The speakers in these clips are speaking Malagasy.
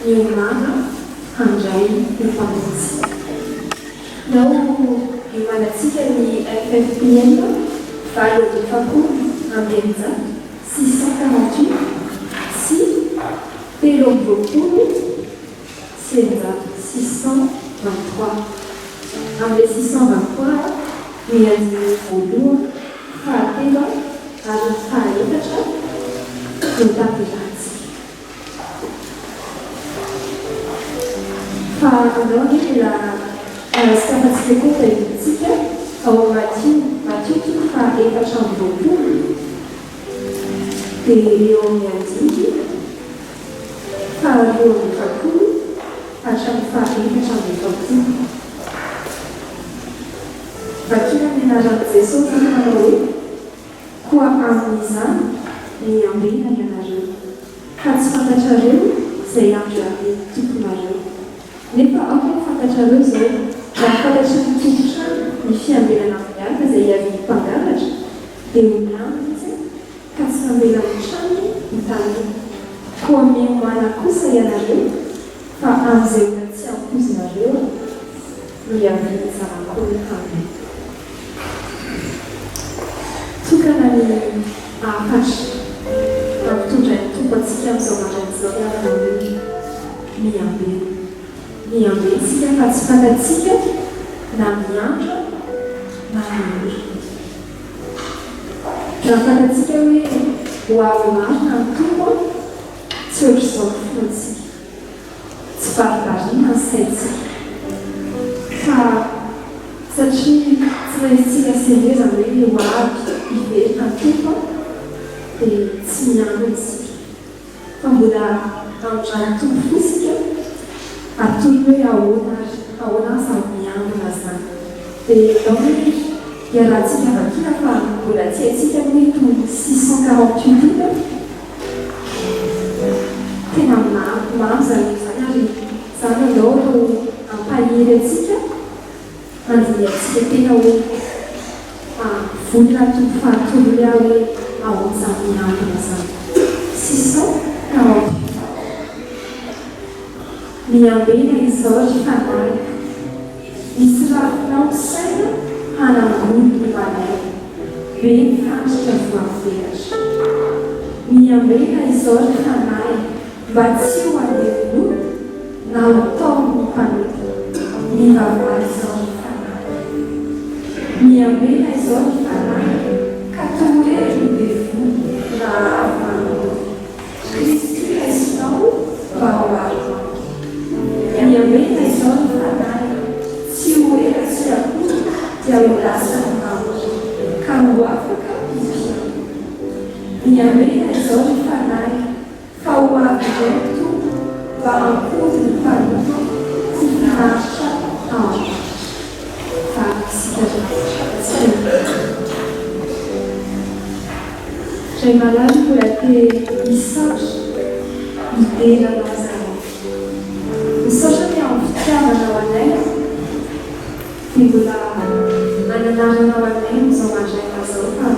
Miomàna handray ny Mpamonjy. Nao hiomanantsika ny FFPM 648, 648 sy 623, 623. Amin'ilay 623, ny andininy voalohany, fahatelo ary ny fahaefatra no tanterahantsika. Fa andao anie mbola sokafantsika koa ny Baibolintsika ao amin'ny Matio, Matio toko faha 24, dia eo amin'ny andininy faha 42 hatramin'ny faha 44. Vakina amin'ny anaran'i Jesosy izany manao hoe. Koa amin'izany, miambena ianareo, fa tsy fantatrareo izay andro hiavian'ny Tomponareo. Nefa aoka ho fantatrareo izao, raha fantatry ny tompon-trano ny fiambenana amin'ny alina izay hiavian'ny mpangalatra, dia ho miambina izy ka tsy hamela ny tranony ho tanina. Koa miomàna kosa ianareo, fa amin'izay ora tsy ampoizinareo no hiavian'ny Zanak'olona handeha. Tokana ny hafatra nampitondrain'ny Tompo antsika amin'izao maraina izao ry havana hoe, Miambena. Miambena isika fa tsy fantatsika na miandra na miora. Raha fantatsika hoe ho avy marina ny Tompo, tsy ohatr'izao ny finoantsika. Tsy baribariana ny saintsika fa satria tsy raisintsika sérieux izany hoe ho avy hiverina ny Tompo dia tsy miangona isika fa mbola amindran'ny Tompo fo isika atorony hoe ahoana ary ahoana aza miangona izany dia ndao hoe iarahantsika vakiana fa mbola tsy haintsika moa ito 648 ito. Tena mamy mamy izany hira izany ary izany andao no hampahery antsika handinihantsika tena hoe vonona Tompo fa atoroy ahy hoe ahoana izany miambina izany. 648. Miambena izao ry fanahiko. Misy rafinao misaina hanangoly ny malaina. Be ny fandrika voavelatra. Miambena izao ry fanahy mba tsy ho andevon'ota na ho taomin'ny mpanota. Mivavaha izao ry fanahy. Miambena izao ry fanahy ka torohevy ny devoly raha avy manota. Kristy raisinao mba ho aronao. Miambena izao ny fanahy, tsy ho ela tsy akory dia ho lasa ny mahory, ka ho afaka ho mpiambina. Miambena izao ry fanahy, fa ho avy indray ny Tompo mba hampody ny mpanompo ho finaritra ao an-danitra. Vavaka isika rehetra tsy hahita. Ray malala mbola te hisaotra, hidera anao izahay. Misaotra ny amin'ny fitiavanao anay dia mbola ananaranao anay amin'izao maraina izao fa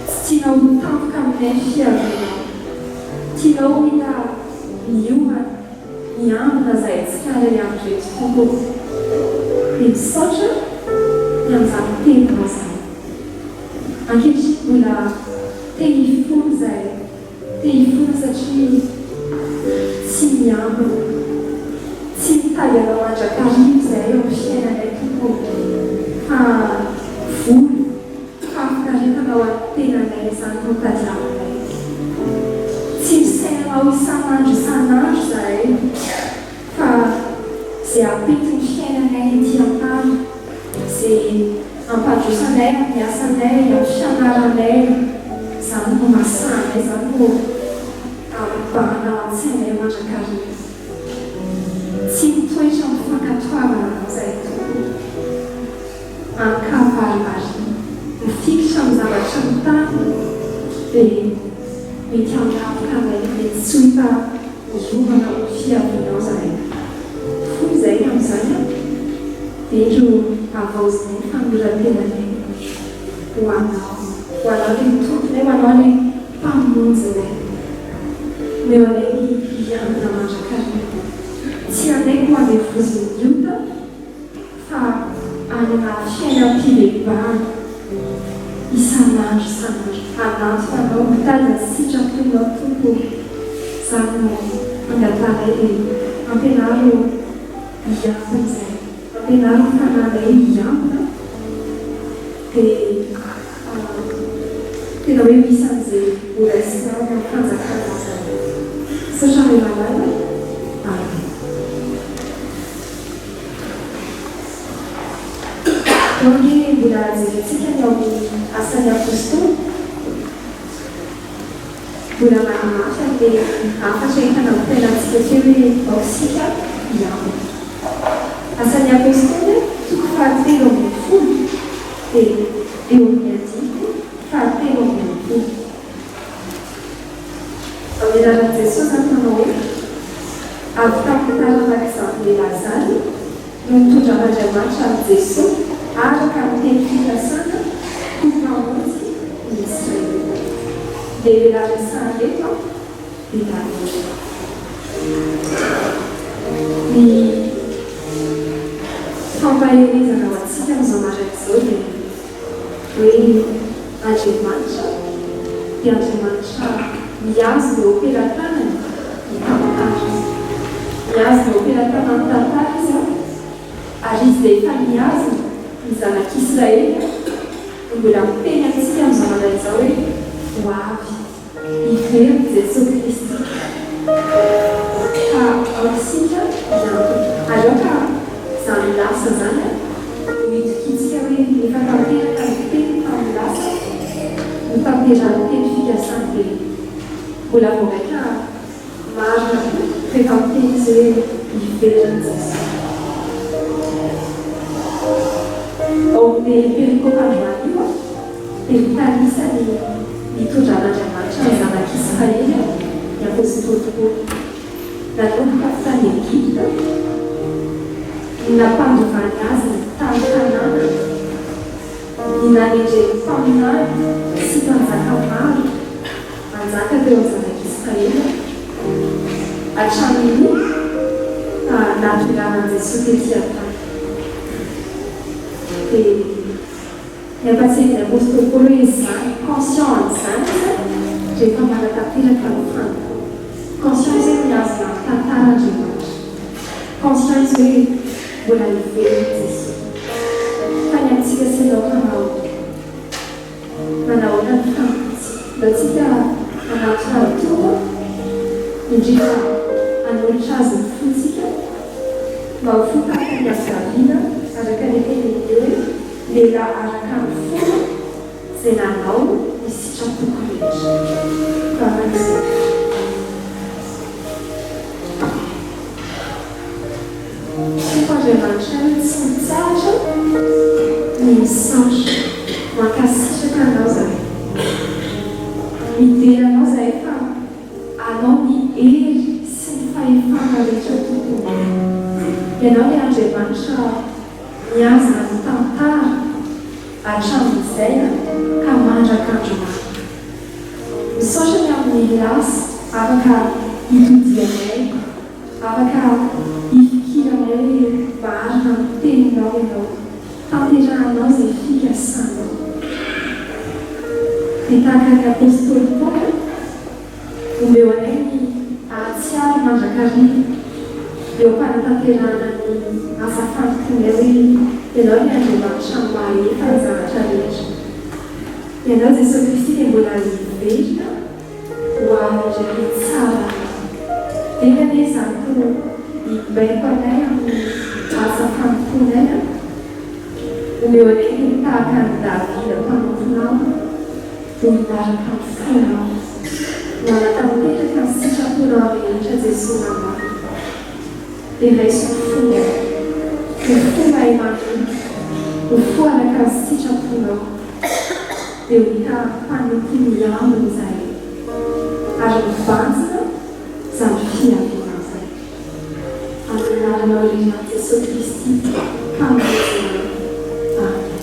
tsy tianao ho tampoka aminay ny fiavianao. Tianao ho hita miomana, miambina izahay tsirairay avy ireto Tompo ô. Dia misaotra ny amin'izany teninao izany. Ankehitriny mbola te hifona izahay, te hifona satria tsy miambina, tsy mitady Anao mandrakariva izahay eo amin'ny fiainanay Tompo ô, fa vola, fahafinaretana ho an'ny tenanay izany no tadiavinay. Tsy misaina Anao isan'andro isan'andro izahay fa izay hampety ny fiainanay ety an-tany, Izay ampandroso anay amin'ny asanay, amin'ny fianaranay, izany no mahasahanay, izany no mibahana ao an-tsainay mandrakariva. Tsy mitoetra amin'ny fankatoavana Anao izahay Tompo ô. An-kavarivariana, mifikitra amin'ny zavatry ny tany dia mety handravoka anay, mety tsy ho hita miomana ho fiavianao izahay. Fohy izay amin'izany an! Dia indro havaozinay ny fanoloran-tenanay ho Anao. Ho Anao ilay Tomponay, ho Anao ilay Mpamonjinay. Omeo anay ny hiambina mandrakariva. andevozin'ny ota fa hanana fiainam-pibebahana isan'andro isan'andro, hanantona Anao, mitady ny sitraponao Tompo ô. Izany no angatahanay dia ampianaro hiambina izahay, ampianaro ny fanahinay hiambina dia tena hoe ho isan'izay ho raisinao any amin'ny fanjakanao izany. Misaotra Ray malala. Amen. Ao ange mbola jerentsika ny ao amin'ny Asan'ny Apostoly. Mbola manamafy an'ilay hafatra efa nampitaina antsika teo hoe ao isika hiambina. Asan'ny Apostoly toko fahatelo ambin'ny folo dia eo amin'ny andininy fahatelo amby enimpolo. Amin'ny anaran'i Jesoa izany manao hoe, Avy tamin'ny taranak'izany lehilahy izany no nitondran'Andriamanitra an'i Jesoa araka ny teny fikasana ho Mpamonjy ny Israelita. Ilay lehilahy resahana eto dia Daniela. Ny fampaherezana ho antsika amin'izao maraina izao dia hoe Andriamanitra dia Andriamanitra mihazona eo am-pelatanany ny tantara. Mihazona eo am-pelatanany tantara Izy an, ary Izy izay efa nihazona ny zanak'Israely no mbola miteny amintsika amin'izao maraina izao hoe ho avy hiverina Jesoa Kristy. Ka aoka isika hiantona. Ary aoka izany lasa izany an, no itokiantsika hoe efa tanteraka ny teny tamin'ny lasa, notanterahan'ny teny fikasany dia mbola vao mainka marina koa rehefa miteny izy hoe hiverina Jesoa. Ao amin'ilay perikopa androany io dia mitanisa ny nitondran'Andriamanitra ny zanak'Israely ny apostoly Paoly. Nanomboka avy tany Egypta, ny nampandovany azy ny tany Kanana, ny nanendreny mpaminany sy mpanjaka maro hanjaka teo amin'ny zanak'Israely, hatramin'ny nahatongavan'i Jesoa tetỳ an-tany. Dia ny ampatsiahin'ny apostoly Paoly hoe izany, conscient an'izany izy rehefa manatanteraka ny fanompoany. Conscient izy hoe mihazona ny tantara Andriamanitra. Conscient izy hoe mbola hiverina Jesoa. Fa ny amintsika sy ianao manao manahoana ny fanompoantsika? Ndao tsika hanatona ny Tompo, indrindra hanolotra Azy ny fontsika mba ho fo tahaka ny azy Davida araka ny teniny hoe lehilahy araka ny fony izay nanao ny sitrapoko rehetra. Vavaka izay. Tompo Andriamanitray o tsy mitsahatra ny misaotra, mankasitraka Anao zahay. Midera Anao zahay fa Anao ny hery sy ny fahefana rehetra Tompo o. Ianao ilay Andriamanitra mihazona ny tantara hatramin'izay ka mandrak'androany. Misaotra ny amin'ny lasa afaka hitodianay. Afaka hifikiranay hoe marina ny teninao ianao, tanterahanao izay fikasanao. Dia tahaka ny apostoly Paoly, omeo anay ny hahatsiaro mandrakariva eo am-panatanterahana ny asa fanompoanay hoe Ianao ilay Andriamanitra mahefa ny zavatra rehetra. Ianao Jesoa Kristy dia mbola hiverina. Ho avy indray ny tsara. Enga anie izany no hibaiko anay amin'ny asa fanompoanay an! Omeo anay ny tahaka an'i Davida mpanomponao, olona araka ny fonao, nanatanteraka ny sitraponao rehetra Jesoa Malala. Dia raiso ny fonay, ho fo mahay manompo, ho fo araka ny sitraponao. Dia ho hita mpanompo miambina izahay, ary mibanjina izany fiavianao izany. Amin'ny anaranao irery ihany Jesoa Kristy Mpamonjinay. Amen.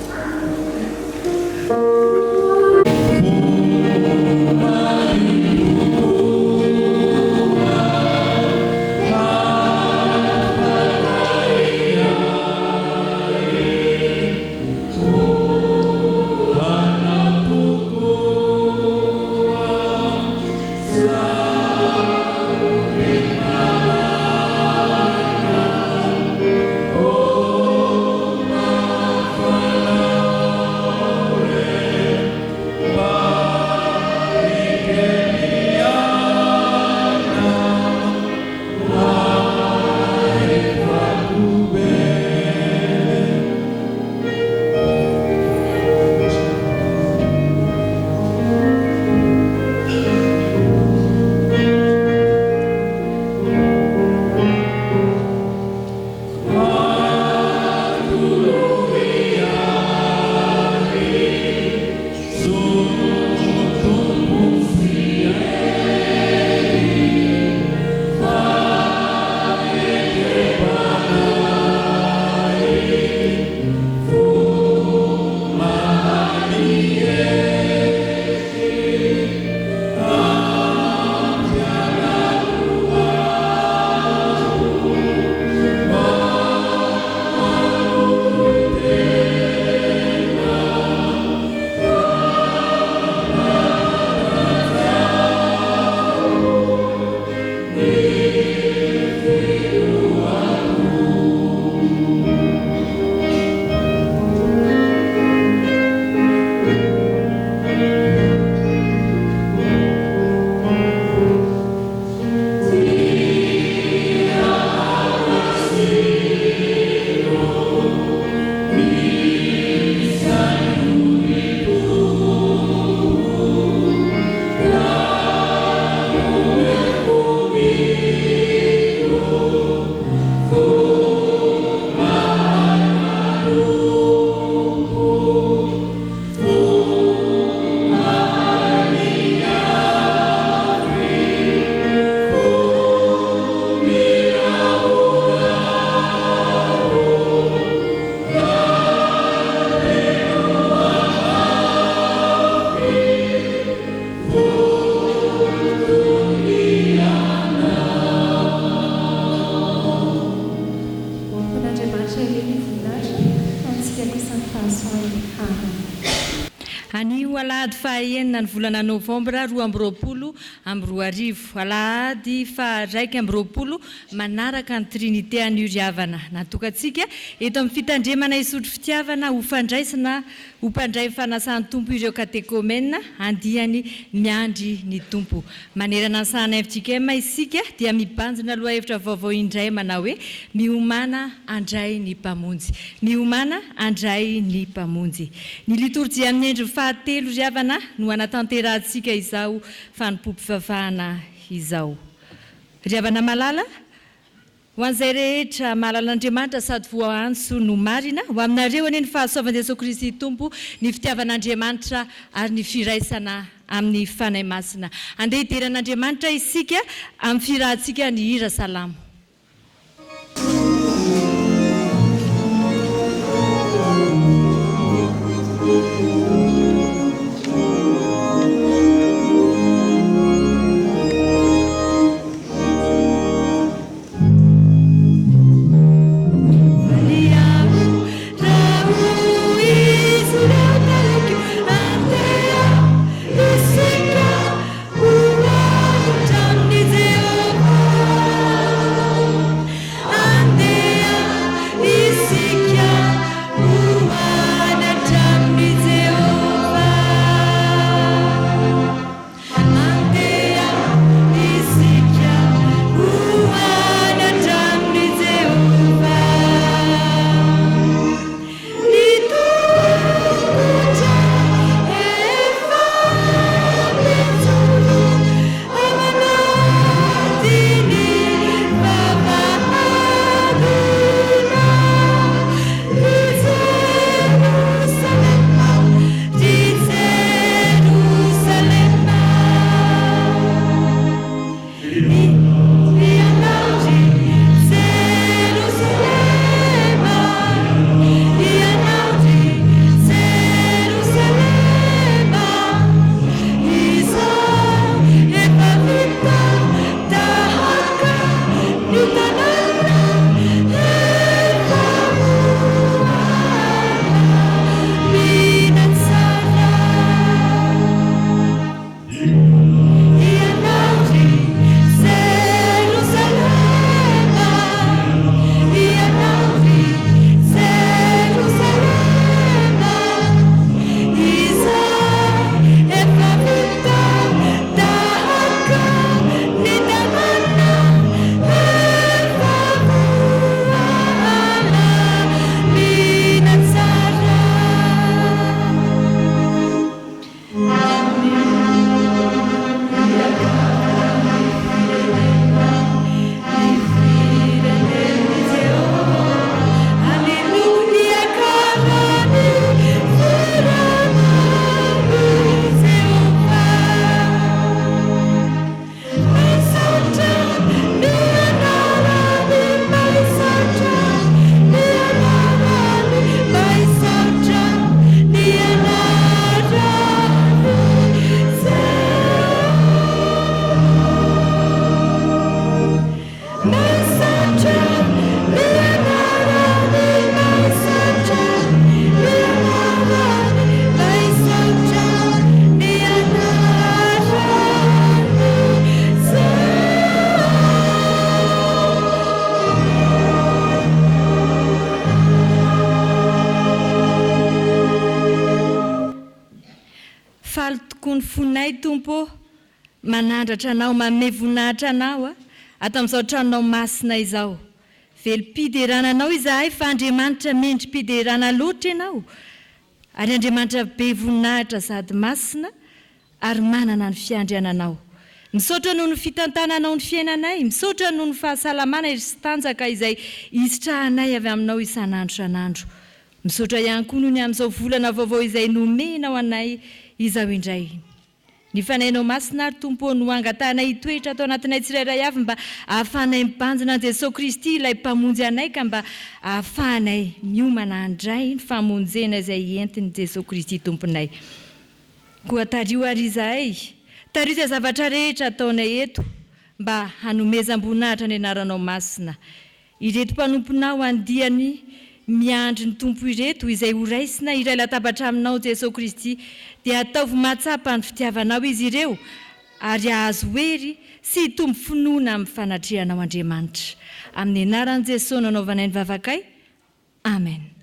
Ho an'Andriamanitra irery ny voninahitra, fa antsika kosa ny fahasoavany. Amen. Anio alahady faha-enina ny volana novambra 2022, alahady faha-21 manaraka ny Trinite anio ry havana. Natokantsika eto amin'ny fitandremana hisotro fitiavana ho fandraisana ho mpandray ny fanasan'ny Tompo ireo katekomena andiany miandry ny Tompo. Manerana ny sahan'ny fjkm isika dia mibanjina lohahevitra vaovao indray manao hoe Miomàna handray ny Mpamonjy. Miomàna handray ny Mpamonjy. Ny litorjia amin'ny endriny fahatelo ry havana no hanatanterahantsika izao fanompoam-pivavahana izao. Ry havana malala, Ho an'izay rehetra mahalala an'Andriamanitra sady voaantso no marina, ho aminareo anie ny fahasoavan'i Jesoa Kristy Tompo, ny fitiavan'Andriamanitra ary ny firaisana amin'ny Fanahy Masina. Andeha hidera an'Andriamanitra isika amin'ny fihirahantsika ny hira salamo. tokoa ny fonay Tompo ô, manandratra Anao, manome voninahitra Anao ato amin'izao tranonao masina izao. Velom-piderana Anao izahay fa Andriamanitra mendri-piderana loatra Ianao, ary Andriamanitra be voninahitra sady masina ary manana ny fiandriananao. Misaotra noho ny fitantananao ny fiainanay, misaotra noho ny fahasalamana hery sy tanjaka izay isitrahanay avy aminao isan'andro isan'andro. Misaotra ihany koa noho ny amin'izao volana vaovao izay nomenao anay izao indray. Ny Fanahinao Masina ary Tompo ô no angatahanay hitoetra ato anatinay tsirairay avy mba ahafahanay mibanjina an'i Jesoa Kristy ilay Mpamonjy anay ka mba ahafahanay miomana handray ny famonjena izay entin'i Jesoa Kristy Tomponay. Koa tariho àry izahay, tariho izay zavatra rehetra ataonay eto mba hanomezam-boninahitra ny Anaranao Masina. Ireto mpanomponao andiany miandry ny Tompo ireto, izay ho raisina hiray latabatra aminao Jesoa Kristy, dia ataovy mahatsapa ny fitiavanao izy ireo, ary hahazo hery sy hitombo finoana amin'ny fanatrehanao Andriamanitra. Amin'ny anaran'i Jesoa no anaovanay ny vavakay. Amen.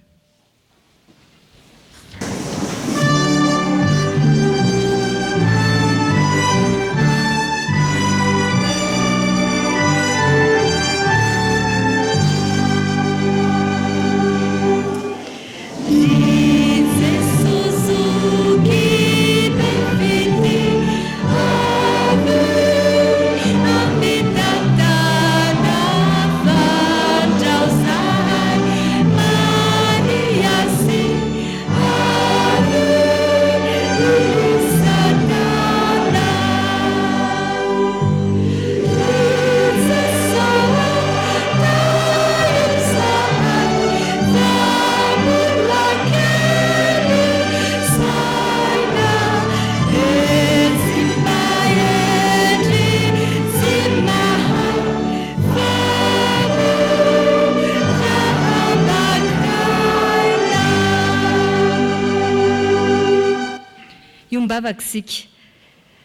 Iombavaka isika.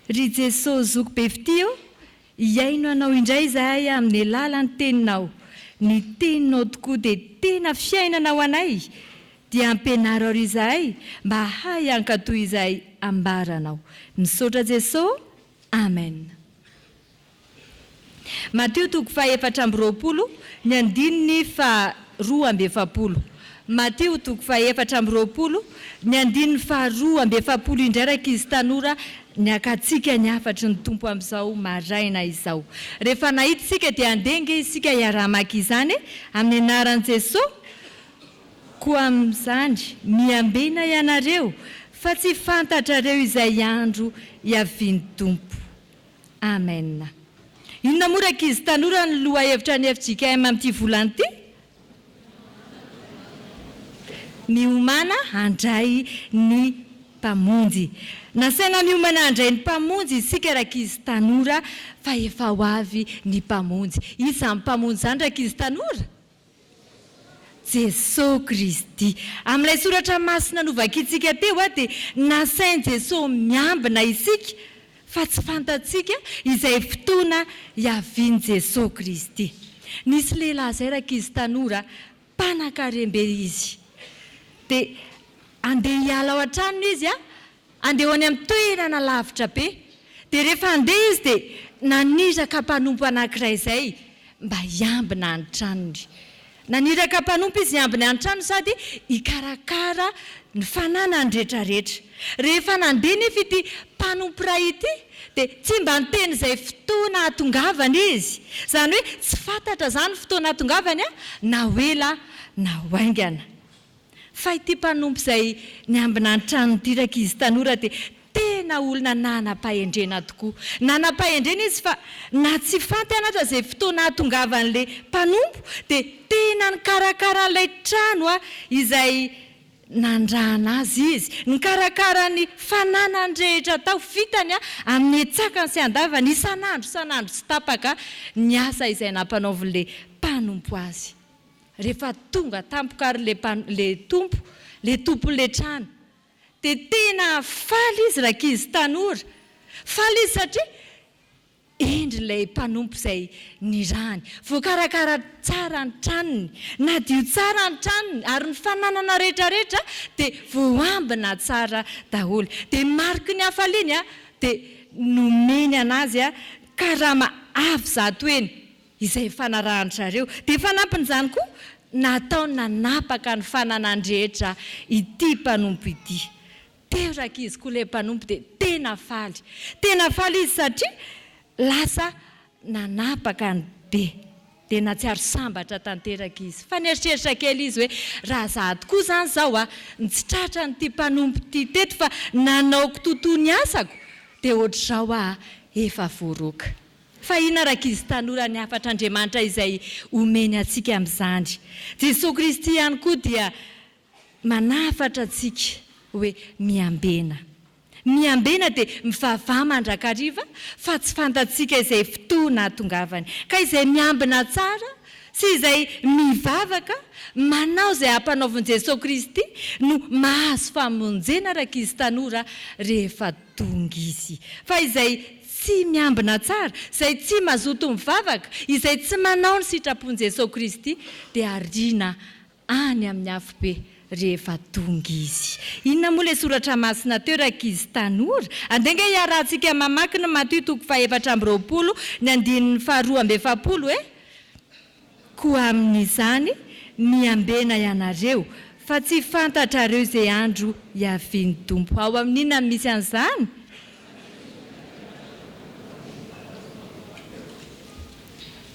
Ry Jeso Zoky be fitia ô, hihaino Anao indray izahay amin'ny alalan'ny Teninao. Ny Teninao tokoa dia tena fiainana ho anay, dia ampianaro àry izahay mba hahay hankatò izay ambaranao. Misaotra Jeso, Amen. Matio toko faha-24, ny andininy faha-42. Matio toko faha-24, ny andininy faha-42 indray rankizy tanora niakantsika ny hafatry ny Tompo amin'izao maraina izao. Rehefa nahita isika dia andeha ange isika hiara-hamaky izany e, amin'ny anaran'i Jesoa. Koa amin'izany, miambena ianareo, fa tsy fantatrareo izay andro hiavian'ny Tompo. Amen. Inona moa rankizy tanora ny lohahevitra ny fjkm amin'ity volana ity? Miomàna handray ny Mpamonjy. Nasaina miomana handray ny Mpamonjy isika rankizy tanora fa efa ho avy ny Mpamonjy. Iza izany Mpamonjy izany rankizy tanora? Jesoa Kristy. Amin'ilay soratra masina novakintsika teo dia nasain'i Jesoa miambina isika fa tsy fantatsika izay fotoana hiavian'i Jesoa Kristy. Nisy lehilahy izay rankizy tanora, mpanankarem-be izy. Dia handeha hiala ao an-tranony izy Handeha ho any amin'ny toerana lavitra be. Dia rehefa handeha izy dia naniraka mpanompo anankiray izay mba hiambina ny tranony. Naniraka mpanompo izy hiambina ny tranony sady hikarakara ny fananany rehetrarehetra. Rehefa nandeha nefa ity mpanompo iray ity dia tsy mba niteny izay fotoana hahatongavany izy. Izany hoe tsy fantatra izany ny fotoana hahatongavany na ho ela na ho haingana. Fa ity mpanompo izay niambina ny tranony ity rankizy tanora dia tena olona nanam-pahendrena tokoa. Nanam-pahendrena izy fa na tsy fantany aza izay fotoana hahatongavan'ilay mpanompo dia tena nikarakara an'ilay trano izay nandrahana azy izy. Nikarakara ny fananany rehetra tao. Vitany amin'ny antsakany sy andavany isan'andro isan'andro tsy tapaka ny asa izay nampanaovin'ilay mpanompo azy. Rehefa tonga tampoka ary le le tompo, le tompon'le trano, dia tena faly izy rankizy tanora. Faly izy satria. Hendry ilay mpanompo izay nirahany. Voakarakara tsara ny tranony, nadio tsara ny tranony, ary ny fananana rehetrarehetra dia voambina tsara daholo. Dia mariky ny hafaliany dia nomeny an'azy karama avo 100 heny izay nifanarahan-dry zareo. Dia fanampin'izany koa, nataony nanapaka ny fananany rehetra ity mpanompo ity. Teo rankizy koa ilay mpanompo dia tena faly. Tena faly izy satria lasa nanapaka ny be. Dia nahatsiaro sambatra tanteraka izy. Fa nieritreritra kely izy hoe, raha izaho tokoa izany izao a, ny tsy tratran'ity mpanompo ity teto fa nanao kitotoa ny asako, dia ohatr'izao aho efa voaroaka. Fa inona rankizy tanora ny hafatr'Andriamanitra izay omeny antsika amin'izany? Jesoa Kristy ihany koa dia Manafatra antsika hoe miambena. Miambena dia mivavaha mandrakariva fa tsy fantatsika izay fotoana hahatongavany. Ka izay miambina tsara sy izay mivavaka, manao izay ampanaovin'i Jesoa Kristy no mahazo famonjena rankizy tanora rehefa tonga Izy. Fa izay tsy miambina tsara, izay tsy mazoto mivavaka, izay tsy manao ny sitrapon'i Jesoa Kristy dia ariana any amin'ny afobe rehefa tonga izy. Inona moa ilay soratra masina teo rankizy tanora? Andeha ange hiarahantsika mamaky ny Matio toko faha-24 ny andininy faha-42 e! Koa amin'izany miambena ianareo, fa tsy fantatrareo izay andro hiavian'ny Tompo. Ao amin'inona no misy an'izany?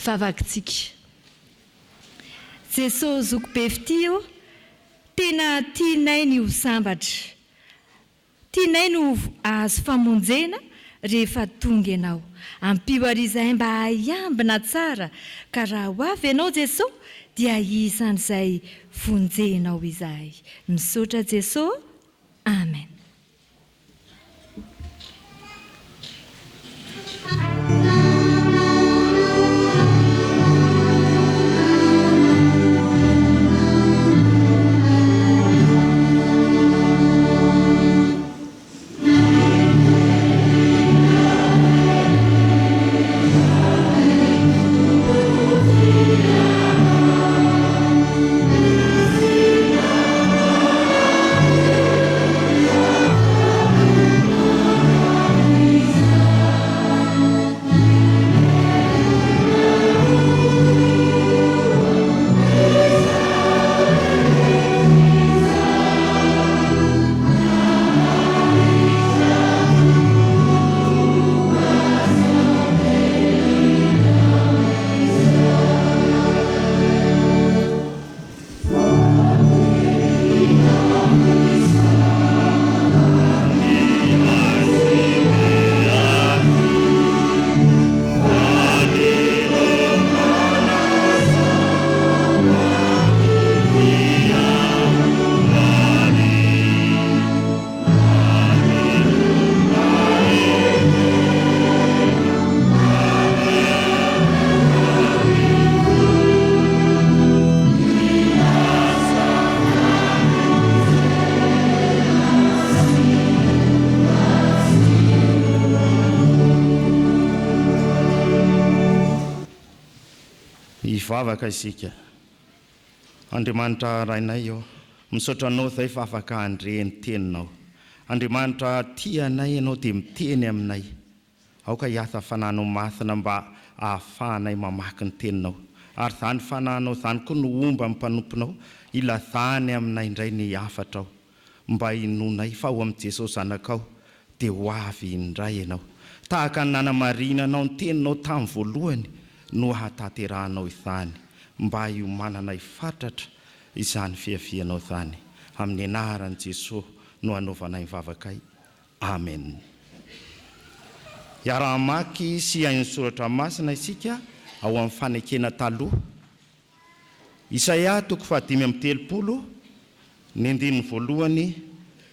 Vavakintsika. Jeso zoky be fitia ô, tena tianay ny ho sambatra, tianay ny ho ahazo famonjena rehefa tonga Ianao. Ampio àry izahay mba hiambina tsara ka raha ho avy Ianao Jeso dia isan'izay vonjenao izahay. Misaotra Jeso. Amen. Hivavaka isika. Andriamanitra Rainay ô, misaotra Anao izay fa afaka handre ny Teninao. Andriamanitra tia anay Ianao dia miteny aminay. Aoka hiasa Fanahinao Masina mba ahafahanay mamaky ny Teninao. Ary izany Fanahinao izany koa no homba ny mpanomponao hilazany aminay indray ny hafatrao, mba hinoanay fa ao amin'i Jesosy Zanakao dia ho avy indray Ianao. Tahaka ny nanamarinanao ny Teninao tamin'ny voalohany no hahatanterahanao izany, mba hiomananay fatratra izany fiavianao izany. Amin'ny anaran'i Jesosy no anaovanay ny vavakay. Amen. Hiara-hamaky sy hihaino ny Soratra Masina isika ao amin'ny Fanekena Taloha. Isaia toko faha-35, ny andininy voalohany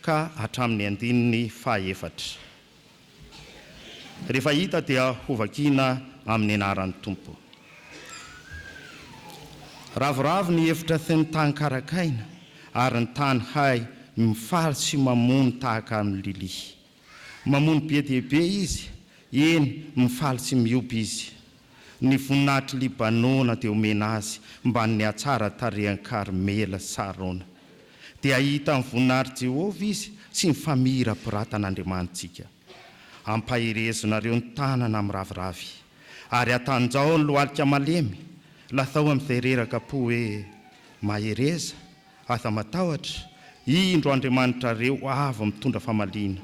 ka hatramin'ny andininy fahaefatra. Rehefa hita dia hovakiana amin'ny anaran'ny Tompo. Ravoravo ny efitra sy ny tany karakaina, ary ny tany hay mifaly sy mamony tahaka an'i Lilia. Mamony be dia be izy, Eny, mifaly sy mihoby izy. Ny voninahitr'i Libanona dia omena azy mbamin'ny hatsaran-tarehan'i Karmela sy Sarona. Dia hahita ny voninahitr'i Jehovah izy sy ny famirapiratan'Andriamanitsika. Ampaherezonareo ny tanana miraviravy, ary atanjao ny lohalika malemy, lazao amin'izay reraka am-po hoe, Mahereza, Aza matahotra, indro Andriamanitrareo avy mitondra famaliana,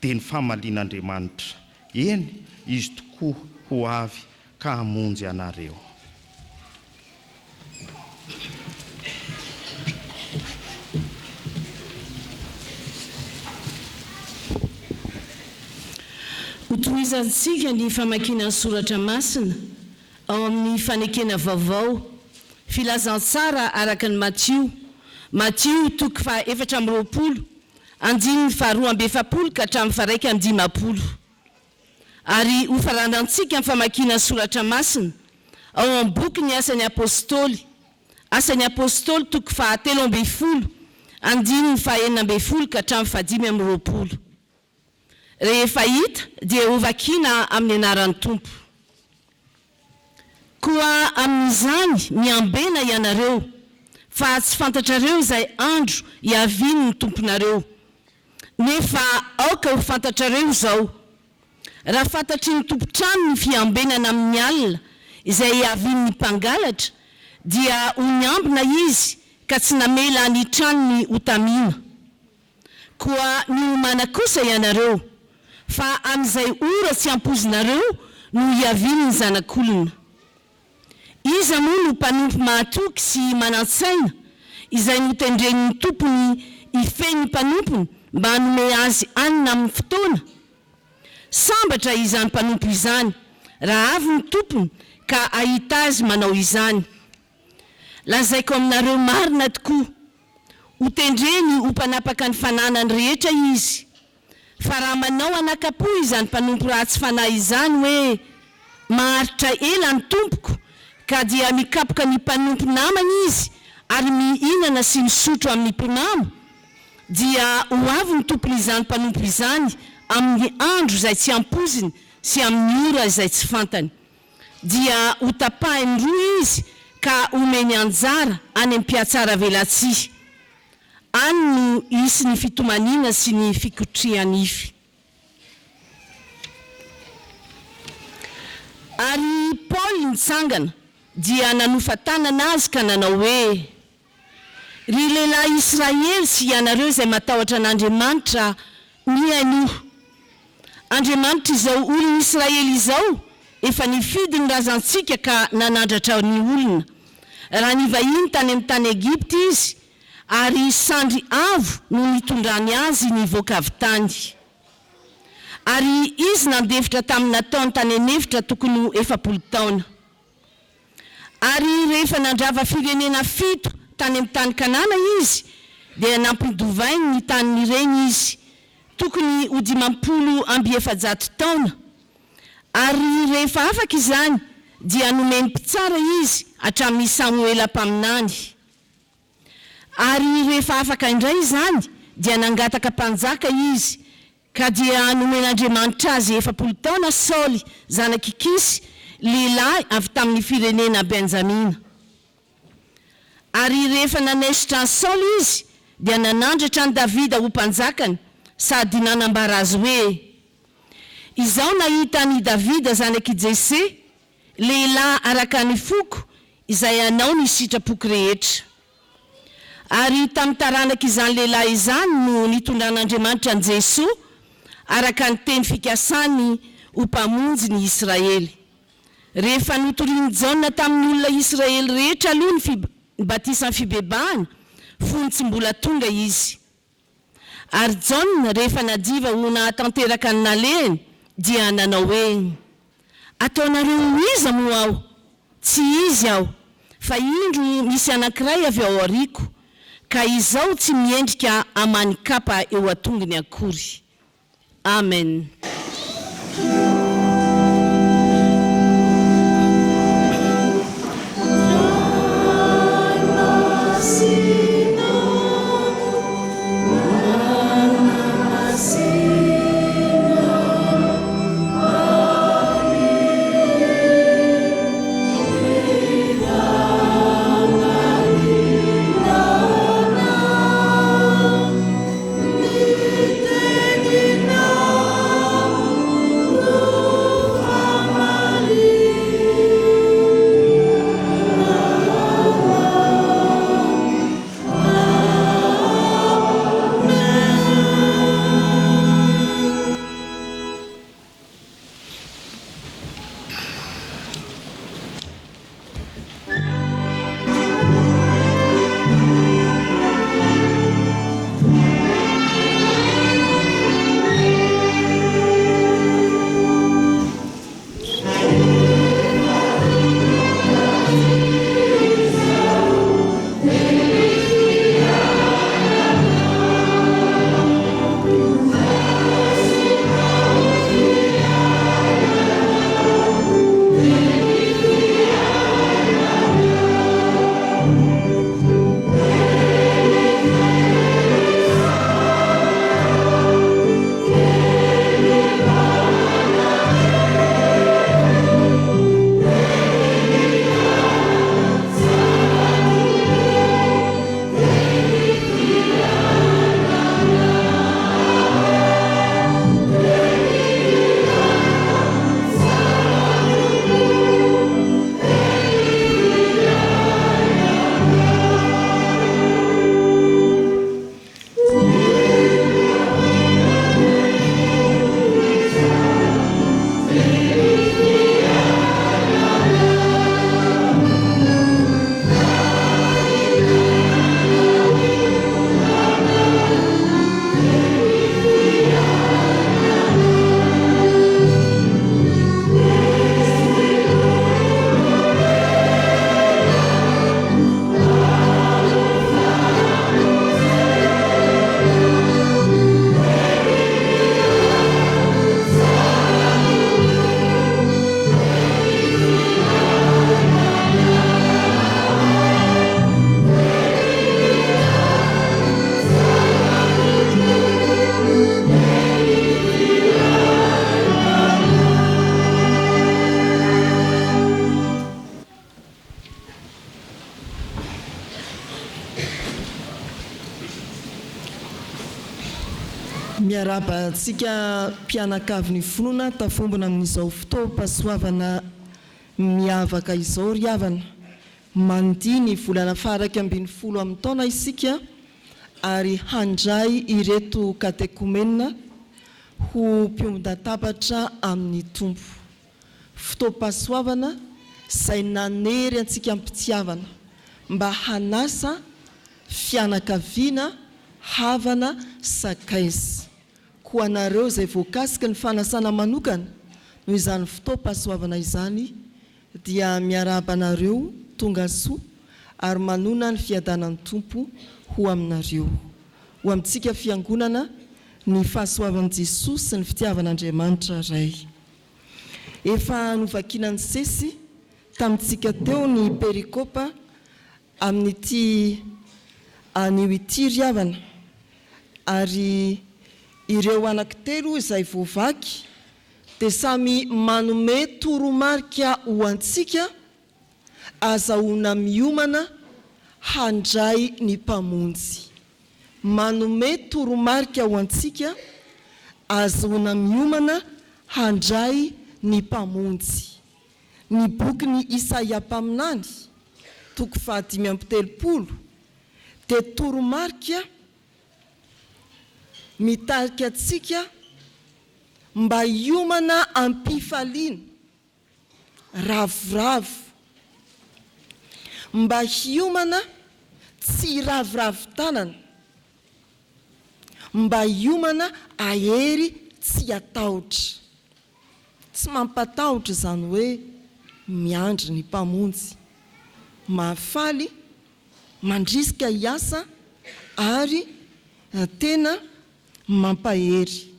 dia ny famalian'Andriamanitra. Eny, Izy tokoa ho avy ka hamonjy anareo. Hotohizantsika ny famakiana ny soratra masina Ao amin'ny Fanekena Vaovao, Filazantsara araka an'i Matio, Matio toko faha 24, andininy faha 42 ka hatramin'ny faha 51. Ary hofaranantsika ny famakiana ny Soratra Masina ao amin'ny bokin'ny Asan'ny Apostoly, Asan'ny Apostoly toko faha 13, andininy faha 16 ka hatramin'ny faha 25. Rehefa hita dia hovakiana amin'ny anaran'ny Tompo. Koa amin'izany miambena ianareo, fa tsy fantatrareo izay andro hiavian'ny Tomponareo. Nefa aoka ho fantatrareo izao, raha fantatry ny tompon-trano ny fiambenana amin'ny alina izay hiavian'ny mpangalatra, dia ho niambina izy ka tsy namela ny tranony hotamina. Koa miomàna kosa ianareo, fa amin'izay ora tsy ampoizinareo no hiavian'ny Zanak'olona. Iza moa no mpanompo mahatoky sy manan-tsaina, izay notendren'ny tompony hifehy ny mpanompony mba hanome azy hanina amin'ny fotoana? Sambatra izany mpanompo izany, raha avy ny tompony ka hahita azy manao izany. Lazaiko aminareo marina tokoa, Hotendreny ho mpanapaka ny fananany rehetra izy. Fa raha manao anakam-po izany mpanompo ratsy fanahy izany hoe, Maharitra ela ny tompoko, ka dia mikapoka ny mpanompo namany izy ary mihinana sy misotro amin'ny mpimamo, dia ho avy ny tompon'izany mpanompo izany amin'ny andro izay tsy ampoiziny sy amin'ny ora izay tsy fantany. dia ho tapahiny roa izy ka homeny anjara any am-pihatsaravelatsihy. Any no hisy ny fitomaniana sy ny fikotriha-nify. Ary i Paoly nitsangana, dia nanofa tanana azy ka nanao hoe, Ry lehilahy Israely sy ianareo izay matahotra an'Andriamanitra, mihainoa. Andriamanitra izao olon'i Israely izao efa nifidy ny razantsika ka nanandratra ny olona, raha nivahiny tany amin'ny tany Egypta izy, ary sandry avo no nitondrany azy nivoaka avy tany. Ary izy nandefitra tamin'ny nataony tany an'efitra tokony ho 40 taona. Ary rehefa nandrava firenena fito tany amin'ny tany Kanana izy, dia nampidovainy ny tanin'ireny izy, tokony ho 450 taona. Ary rehefa afaka izany, dia nomeny mpitsara izy hatramin'i Samoela mpaminany. Ary rehefa afaka indray izany, dia nangataka mpanjaka izy, Ka dia nomen'Andriamanitra azy 40 taona Saoly zanak'i Kisy, lehilahy avy tamin'ny firenena Benjamina. Ary rehefa nanaisotra an'i Saoly izy, dia nanandratra an'i Davida ho mpanjakany sady nanambara azy hoe, Izaho nahita an'i Davida zanak'i Jese, lehilahy araka ny foko, izay hanao ny sitrapoko rehetra. Ary tamin'ny taranak'izany lehilahy izany no nitondran'Andriamanitra an'i Jesoa, araka ny teny fikasany ho Mpamonjy ny Israely. Rehefa notorian'i Jaona tamin'ny olona Israely rehetra aloha ny ny batisan'ny fibebahana, fony tsy mbola tonga izy. Ary Jaona, rehefa nadiva ho nahatanteraka ny nalehany, dia nanao hoe, Ataonareo ho iza moa aho? Tsy izy aho, fa indro misy anankiray avy ao aoriako, ka izao tsy miendrika hamaha ny kapa eo an-tongony akory. Amen. Miarahaba antsika mpianakavin'ny finoana tafombona amin'izao fotoam-pahasoavana miavaka izao ry havana. Mandia ny volana faha-11 amin'ny taona isika ary handray ireto katekomena ho mpiombon-databatra amin'ny Tompo. Fotoam-pahasoavana izay nanery antsika am-pitiavana mba hanasa fianakaviana, havana, sakaiza. Koa anareo izay voakasiky ny fanasana manokana noho izany fotoam-pahasoavana izany dia miarahaba anareo tonga soa ary manona ny fiadanan'ny Tompo ho aminareo. Ho amintsika Fiangonana ny fahasoavan'i Jesoa sy ny fitiavan'Andriamanitra Ray. Efa novakiana nisesy tamintsika teo ny perikopa amin'ity anio ity ry havana, ary ireo anankitelo izay voavaky dia samy manome toromarika ho antsika azahoana miomana handray ny Mpamonjy. Manome toromarika ho antsika ahazoana miomana handray ny Mpamonjy. Ny bokin'i Isaia mpaminany, toko faha-35, dia toromarika mitarika antsika mba hiomana am-pifaliana, ravoravo, mba hiomana tsy hiraviravy tanana, mba hiomana hahery tsy hatahotra. Tsy mampatahotra izany hoe miandry ny Mpamonjy. Mahafaly, mandrisika hiasa ary tena mampahery.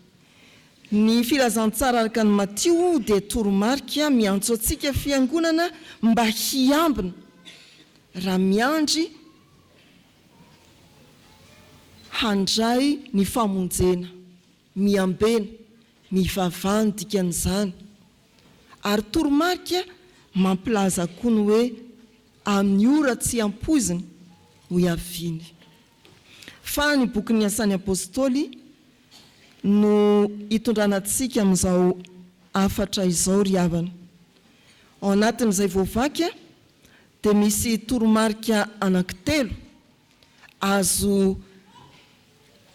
Ny Filazantsara araka an'i Matio dia toromarika miantso antsika Fiangonana mba hiambina raha miandry handray ny famonjena. Miambena, mivavaha ny dikan'izany. Ary toromarika mampilaza koa ny hoe amin'ny ora tsy ampoizina no hiaviany. Fa ny bokin'ny Asan'ny Apostoly no hitondrana antsika amin'izao hafatra izao ry havana. Ao anatin'izay voavaky dia misy toromarika anankitelo azo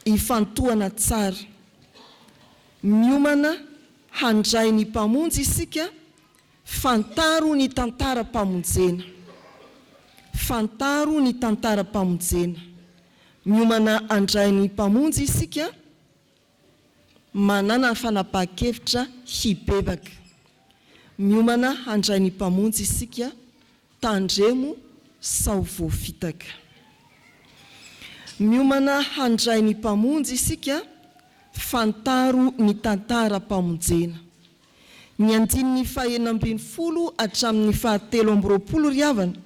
ifantohana tsara. Miomana handray ny Mpamonjy isika, fantaro ny tantaram-pamonjena. Fantaro ny tantaram-pamonjena. Miomana handray ny Mpamonjy isika, manàna fanapahan-kevitra hibebaka. Miomana handray ny Mpamonjy isika, tandremo sao voafitaka. Miomana handray ny Mpamonjy isika, fantaro ny tantaram-pamonjena. Ny andininy faha-16 hatramin'ny faha-23 ry havana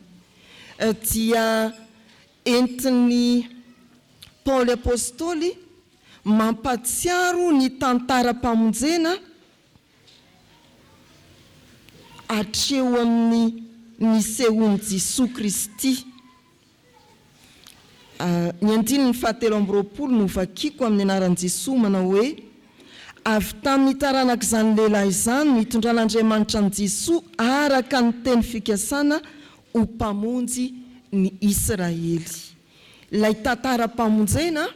dia entin'i Paoly Apostoly mampahatsiaro ny tantaram-pamonjena hatreo amin'ny nisehoan'i Jesoa Kristy. Ny andininy faha-23 no vakiko amin'ny anaran'i Jesoa manao hoe, Avy tamin'ny taranak'izany lehilahy izany no hitondran'Andriamanitra an'i Jesoa araka ny teny fikasana ho Mpamonjy ny Isiraely. Ilay tantaram-pamonjena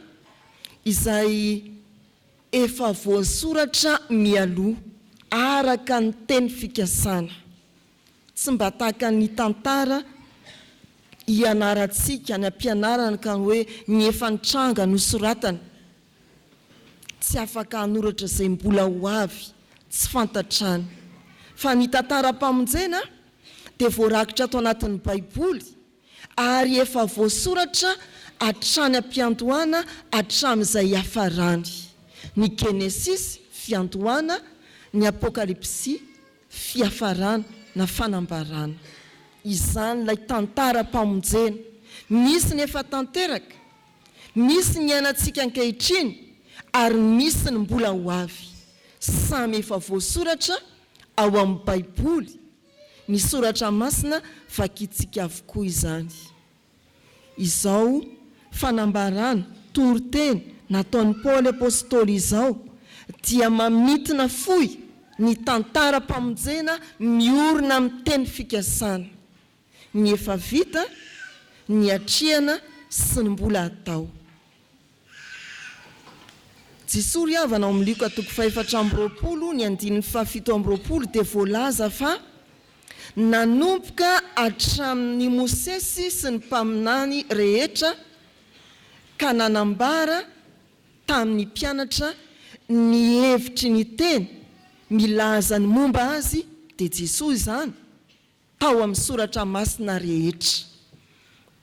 izay efa voasoratra mialoha araka ny teny fikasana. Tsy mba tahaka ny tantara ianarantsika any am-pianarana ka hoe ny efa nitranga nosoratana. Tsy afaka hanoratra izay mbola ho avy, tsy fantatrany. Fa ny tantaram-pamonjena dia voarakitra ato anatin'ny Baiboly ary efa voasoratra hatrany am-piandohana hatramin'izay hiafarany. Ny Genesisy, fiandohana, ny Apokalypsy, fiafarana na fanambarana. Izany ilay tantaram-pamonjena. Misy ny efa tanteraka, misy ny iainantsika ankehitriny ary misy ny mbola ho avy. Samy efa voasoratra ao amin'ny Baiboly, ny Soratra Masina vakintsika avokoa izany. Izao fanambarana, toriteny, nataon'i Paoly Apostoly izao dia mamintina fohy ny tantaram-pamonjena miorina amin'ny teny fikasana, ny efa vita, ny atrehana sy ny mbola atao. Jesoa ry havana ao amin'ny Lioka toko fahefatra amby roapolo ny andininy fahafito amby roapolo dia voalaza fa nanomboka hatramin'i Mosesy sy ny mpaminany rehetra ka nanambara tamin'ny mpianatra ny hevitry ny teny milaza ny momba azy dia Jesoa izany tao amin'ny soratra masina rehetra.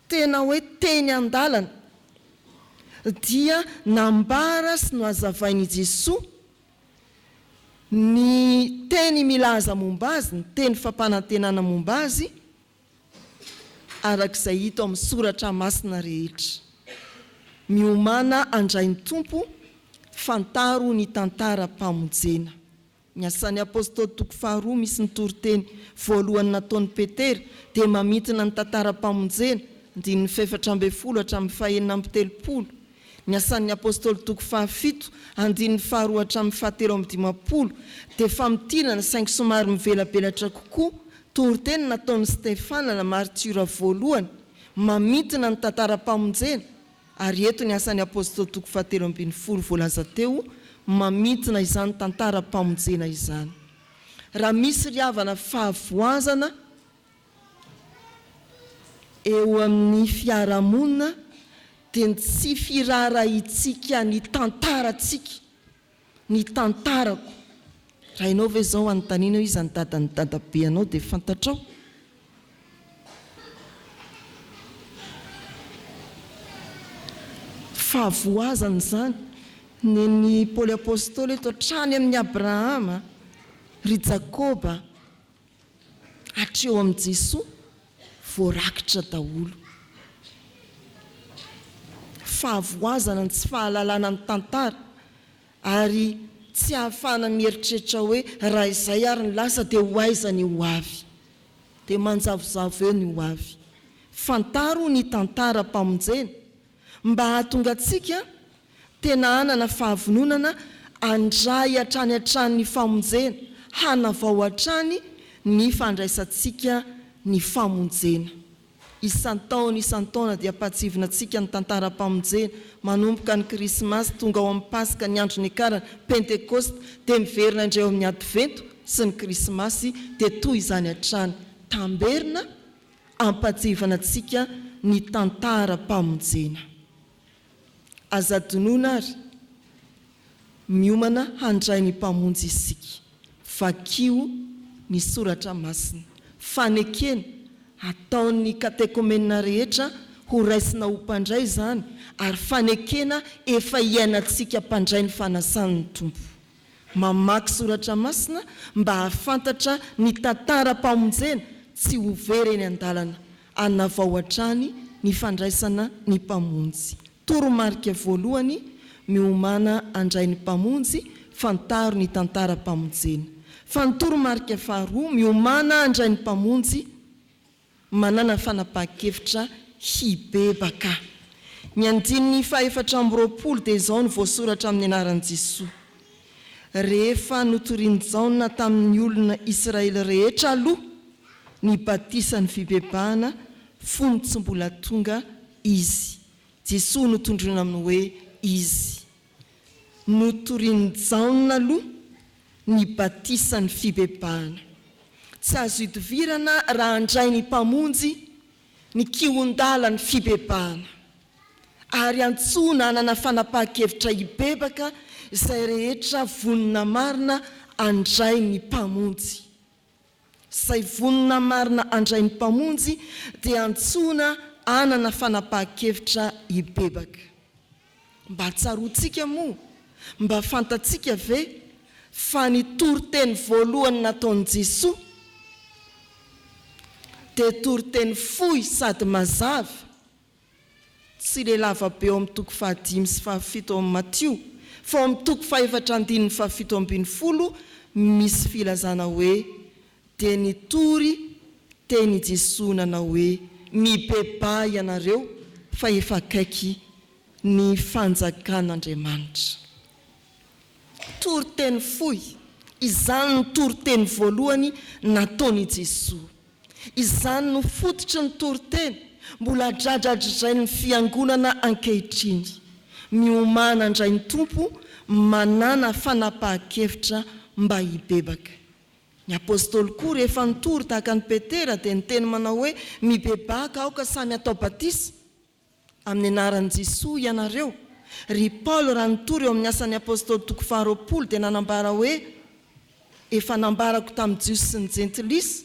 Tena hoe teny an-dalana dia nambara sy nohazavain'i Jesoa ny teny milaza momba azy, ny teny fampanantenana momba azy, araka izay hita ao amin'ny soratra masina rehetra. Miomàna handray ny Tompo, fantaro ny tantaram-pamonjena. Ny Asan'ny Apostoly toko faharoa misy ny toriteny voalohany nataon'i Petera dia mamintina ny tantaram-pamonjena, andininy fahefatra ambin'ny folo hatramin'ny fahenina amby telopolo. Ny Asan'ny Apostoly toko fahafito, andininy faharoa hatramin'ny fahatelo amby dimampolo dia famintinana saingy somary mivelabelatra kokoa, toriteny nataon'i Stefana na martiora voalohany, mamintina ny tantaram-pamonjena, Ary eto ny Asan'ny Apostoly toko fahatelo ambin'ny folo voalaza teo mamintina izany tantaram-pamonjena izany. Raha misy ry havana fahavoazana eo amin'ny fiarahamonina dia ny tsy firaharahiantsika ny tantarantsika Ny tantarako. Raha ianao ve izao anontaniana hoe iza ny dadan'ny dadabe anao dia fantatrao? Fahavoazana izany. Nen'i Paoly Apostoly eto hatrany amin'i Abrahama, ry Jakoba, hatreo amin'i Jesoa, voarakitra daholo. Fahavoazana ny tsy fahalalana ny tantara ary tsy ahafahana mieritreritra hoe raha izay ary ny lasa dia ho aiza ny ho avy. Dia manjavozavo eo ny ho avy. Fantaro ny tantaram-pamonjena mba hahatonga antsika Tena hanana fahavononana handray hatrany hatrany ny famonjena, hanavao hatrany ny fandraisantsika ny famonjena. Isan-taona isan-taona dia ampahatsivina antsika ny tantaram-pamonjena, manomboka ny Krismasy, tonga ao amin'ny Paska, ny andro niakarana, Pentekosta, dia miverina indray ao amin'ny Advento sy ny Krismasy, dia toy izany hatrany. Tamberina ampahatsivana antsika ny tantaram-pamonjena. Aza adinoina ary, miomana handray ny Mpamonjy isika. Vakio ny soratra masina. Fanekena, ataon'ny katekomena rehetra ho raisina ho mpandray izany ary fanekena efa iainantsika mpandray ny fanasan'ny Tompo. Mamaky soratra masina mba hahafantatra ny tantaram-pamonjena tsy ho very eny an-dalana. Hanavao hatrany ny fandraisana ny Mpamonjy. Toromarika voalohany, Miomàna handray ny Mpamonjy, fantaro ny tantaram-pamonjena. Fa ny toromarika faharoa, Miomàna handray ny Mpamonjy, manana fanapahan-kevitra hibebaka. Ny andininy faha-24 dia izao no voasoratra amin'ny anaran'i Jesoa, Rehefa notorian'i Jaona tamin'ny olona Israely rehetra aloha ny batisan'ny fibebahana fony tsy mbola tonga Izy. Jesoa no tondroina amin'ny hoe Izy. Notorian'i Jaona aloha ny batisan'ny fibebahana. Tsy azo idovirana raha handray ny Mpamonjy ny kihon-dalan'ny fibebahana. Ary antsoina hanana fanapahan-kevitra hibebaka izay rehetra vonona marina handray ny Mpamonjy. Izay vonona marina handray ny Mpamonjy dia antsoina hanana fanapahan-kevitra hibebaka. Mba tsaroantsika moa, mba fantatsika ve fa ny toriteny voalohany nataon'i Jesoa dia toriteny fohy sady mazava, tsy ilay lavabe ao amin'ny toko fahadimy sy fahafito ao amin'ny Matio, fa ao amin'ny toko fahefatra andininy fahafito ambin'ny folo misy filazana hoe dia nitory teny i Jesoa nanao hoe, Mibebaha ianareo fa efa akaiky. ny fanjakan'Andriamanitra. Toriteny fohy, izany no toriteny voalohany nataon' i Jesoa. Izany no fototry ny toriteny mbola dradradradrain' ny Fiangonana ankehitriny. Miomàna handray ny Tompo, manàna fanapahan-kevitra mba hibebaka. Ny Apostoly koa rehefa nitory tahaka an'i Petera dia niteny manao hoe, Mibebaka aoka samy hatao batisa amin'ny anaran'i Jesoa ianareo. Ry Paoly raha nitory eo amin'ny Asan'ny Apostoly toko faharoapolo dia nanambara hoe, Efa nambarako tamin'ny Jiosy sy ny Jentilisa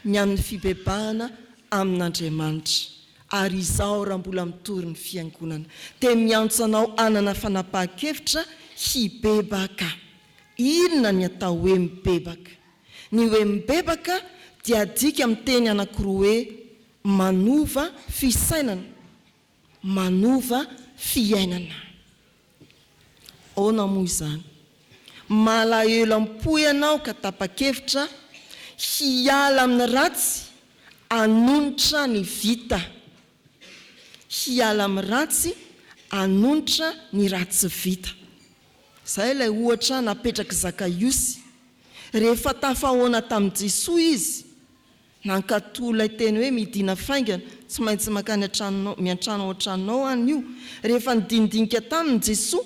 ny amin'ny fibebahana amin'Andriamanitra, ary izaho raha mbola mitory ny Fiangonana dia miantso anao hanana fanapahan-kevitra hibebaka. Inona ny atao hoe mibebaka? Ny hoe mibebaka dia adika amin'ny teny anankiroa hoe manova fisainana, manova fiainana. Ahoana moa izany? Malahelo am-po ianao ka tapa-kevitra hiala amin'ny ratsy hanonitra ny vita. Hiala amin'ny ratsy hanonitra ny ratsy vita. Izay ilay ohatra napetrak'i Zakaiosy. Rehefa tafahaona tamin'i Jesoa izy, nankatò ilay teny hoe midina faingana, tsy maintsy mankany an-tranonao, miantrano ao an-tranonao aho anio. Rehefa nidinidinika taminy Jesoa,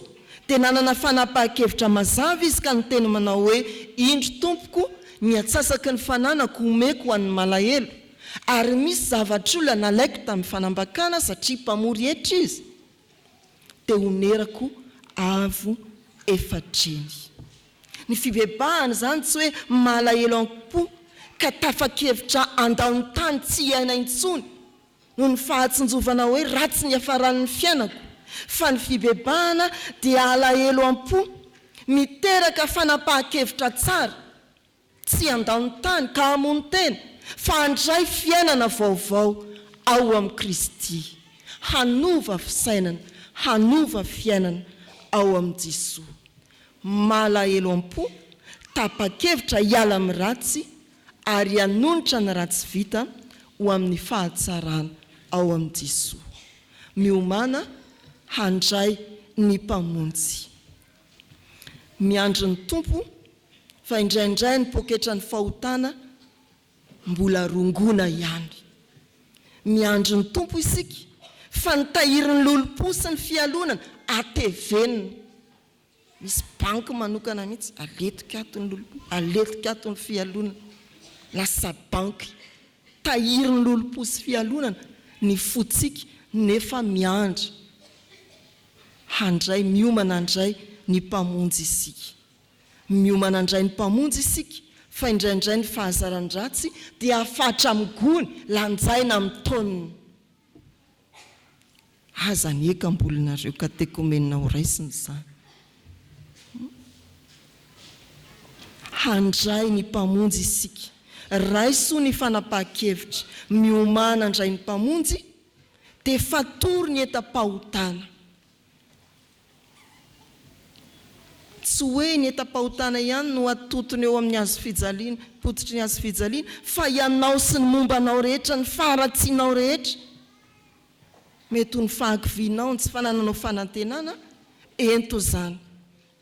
dia nanana fanapahan-kevitra mazava izy ka niteny manao hoe, Indro Tompoko, ny antsasaky ny fananako omeko ho an'ny malahelo, ary misy zavatr'olona nalaiko tamin'ny fanambakana satria mpamory hetra izy. dia honerako avo efatr'heny. Ny fibebahana izany tsy hoe malahelo am-po ka tapa-kevitra handao ny tany tsy hiaina intsony noho ny fahatsinjovana hoe ratsy ny hiafaran'ny fiainako, fa ny fibebahana dia alahelo am-po miteraka fanapahan-kevitra tsara Tsy handao ny tany ka hamono tena, fa handray fiainana vaovao ao amin'i Kristy. Hanova fisainana, hanova fiainana ao amin'i Jesoa. Malahelo am-po, tapa-kevitra hiala amin'ny ratsy ary hanonitra ny ratsy vita ho amin'ny fahatsarana ao amin'i Jesoa. Miomàna handray ny Mpamonjy. Miandry ny Tompo fa indraindray ny poketran'ny fahotana mbola rongona ihany. Miandry ny Tompo isika fa ny tahirin'ny lolompo sy ny fialonana atevenina. Misy banky manokana mihitsy, aletika ato ny lolompo, aletika ato ny fialonana. Lasa banky tahirin'ny lolompo sy fialonana ny fontsika nefa miandry handray, miomana handray ny Mpamonjy isika. Miomana handray ny Mpamonjy isika, fa indraindray ny fahazaran-dratsy dia afatra amin'ny gony, lanjaina amin'ny taonina. Aza anie ka mbolinareo katekomenina ho raisina izany. Handray ny Mpamonjy isika. Raiso ny fanapahan-kevitra. Miomàna handray ny Mpamonjy, dia fatory ny entam-pahotana. Tsy hoe ny entam-pahotana ihany no atotony eo amin'ny hazofijaliana, pototry ny hazofijaliana, fa ianao sy ny momba anao rehetra, ny faharatsianao rehetra. Mety ho ny fahakivianao, ny tsy fanananao fanantenana, ento izany.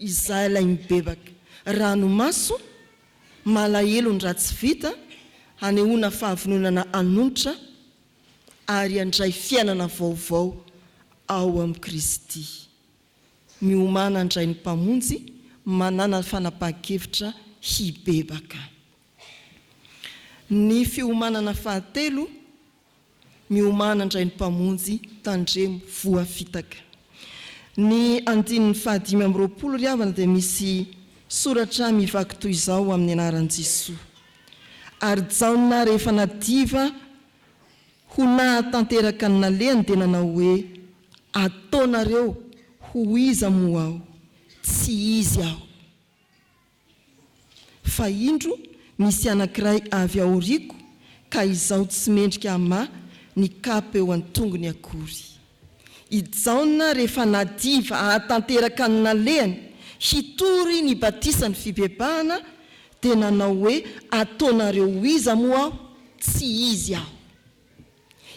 Izaho ilay mibebaka. Ranomaso, malahelo ny ratsy vita, hanehoana fahavononana hanonitra ary handray fiainana vaovao ao amin'i Kristy. Miomàna handray ny Mpamonjy, manàna fanapahan-kevitra hibebaka. Ny fiomanana fahatelo, miomàna handray ny Mpamonjy, tandremo voafitaka. Ny andininy fahadimy amby 20 ry havana dia misy soratra mivaky toy izao amin'ny anaran'i Jesoa. Ary Jaona rehefa nadiva ho nahatanteraka ny nalehany dia nanao hoe, Ataonareo ho iza moa aho? Tsy izy aho. Fa indro misy anankiray avy aoriako ka izaho tsy mendrika hamaha ny kapa eo an-tongony akory. I Jaona rehefa nadiva hahatanteraka ny nalehany hitory ny batisan'ny fibebahana dia nanao hoe, Ataonareo ho iza moa aho? Tsy izy aho.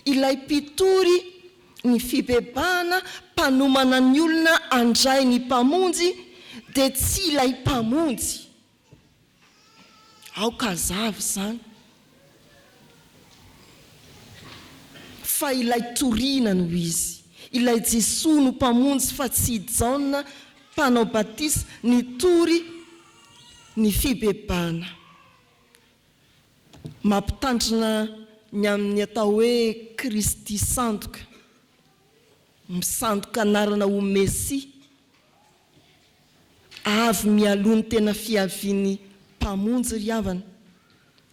Ilay mpitory. Ny fibebahana mpanomana ny olona handray ny Mpamonjy dia tsy ilay Mpamonjy. Aoka hazava izany. Fa ilay toriana no izy. Ilay Jesoa no Mpamonjy fa tsy i Jaona mpanao batisa nitory ny fibebahana. Mampitandrina ny amin'ny atao hoe Kristy sandoka, misandoka anarana ho Mesia, avy mialoha ny tena fiavian'ny Mpamonjy ry havana,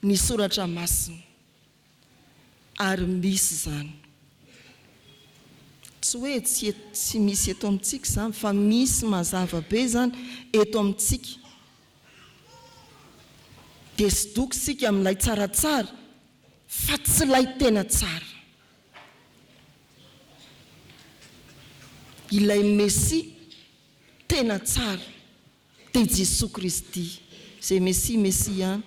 ny Soratra Masina. Ary misy izany. Tsy hoe tsy tsy misy eto amintsika izany fa misy mazava be izany eto amintsika. Dia sodoka isika amin'ilay tsaratsara fa tsy ilay tena tsara. Ilay Mesia tena tsara. Dia Jesoa Kristy, izay Mesia Mesia ihany,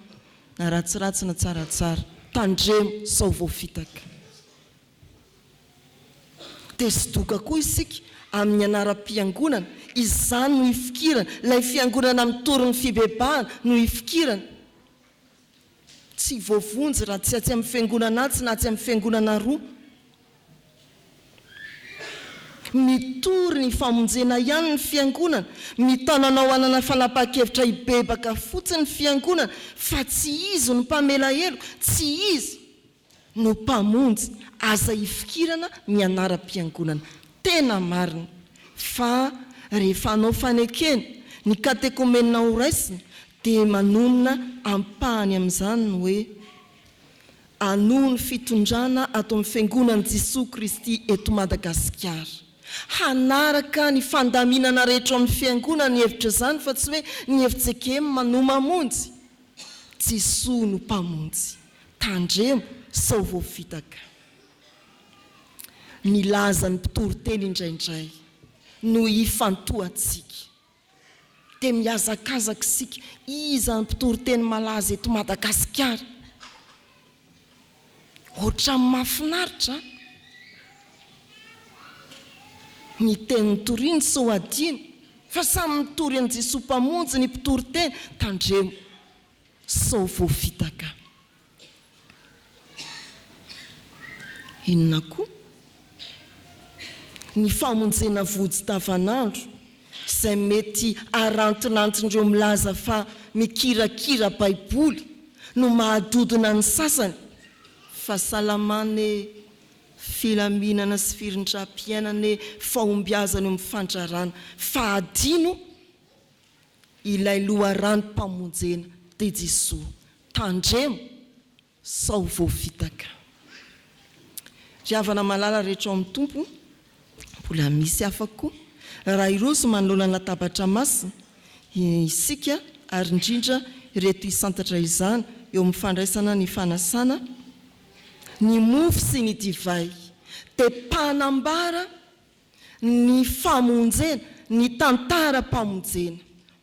na ratsiratsy na tsaratsara, tandremo sao voafitaka. Dia sodoka koa isika amin'ny anaram-piangonana, izany no ifikirana, ilay fiangonana mitory ny fibebahana no ifikirana. Tsy voavonjy raha tsy atsy amin'ny fiangonana atsy na atsy amin'ny fiangonana aroa. Mitory ny famonjena ihany ny fiangonana, mitaona anao hanana fanapahan-kevitra hibebaka fotsiny ny fiangonana fa tsy izy no mpamela heloka, tsy izy no mpamonjy, aza ifikirana ny anaram-piangonana. Tena marina fa rehefa hanao fanekena ny katekomenina horaisina dia manonona ampahany amin'izany ny hoe, Hanohy ny fitondrana ato amin'ny Fiangonan'i Jesoa Kristy eto Madagasikara. Hanaraka ny fandaminana rehetra ao amin'ny Fiangonana ny hevitra izany fa tsy hoe ny hevi-JKM no mamonjy. Jesoa no Mpamonjy. Tandremo sao voafitaka. Ny lazan'ny mpitoriteny indraindray no ifantohantsika. Dia mihazakazaka isika, iza ny mpitoriteny malaza eto Madagasikara? Ohatran'ny mahafinaritra an! Ny teny notoriny sao hadino, fa samy mitory an'i Jesoa Mpamonjy ny mpitoriteny, tandremo sao voafitaka. Inona koa? Ny famonjena vojy tavanandro, izay mety arantinantin'ireo milaza fa mikirakira Baiboly no mahadodona ny sasany, fahasalamana e, filaminana sy firindram-piainana e, fahombiazana eo amin'ny fandrarana, fa hadino Ilay loharanom-pamonjena dia Jesoa. Tandremo sao voafitaka. Ry havana malala rehetra ao amin'ny Tompo, mbola misy hafa koa. Raha hiroso manoloana ny latabatra masina isika ary indrindra ireto hisantatra izany eo amin'ny fandraisana ny fanasana, ny mofo sy ny divay dia mpanambara ny famonjena, ny tantaram-pamonjena.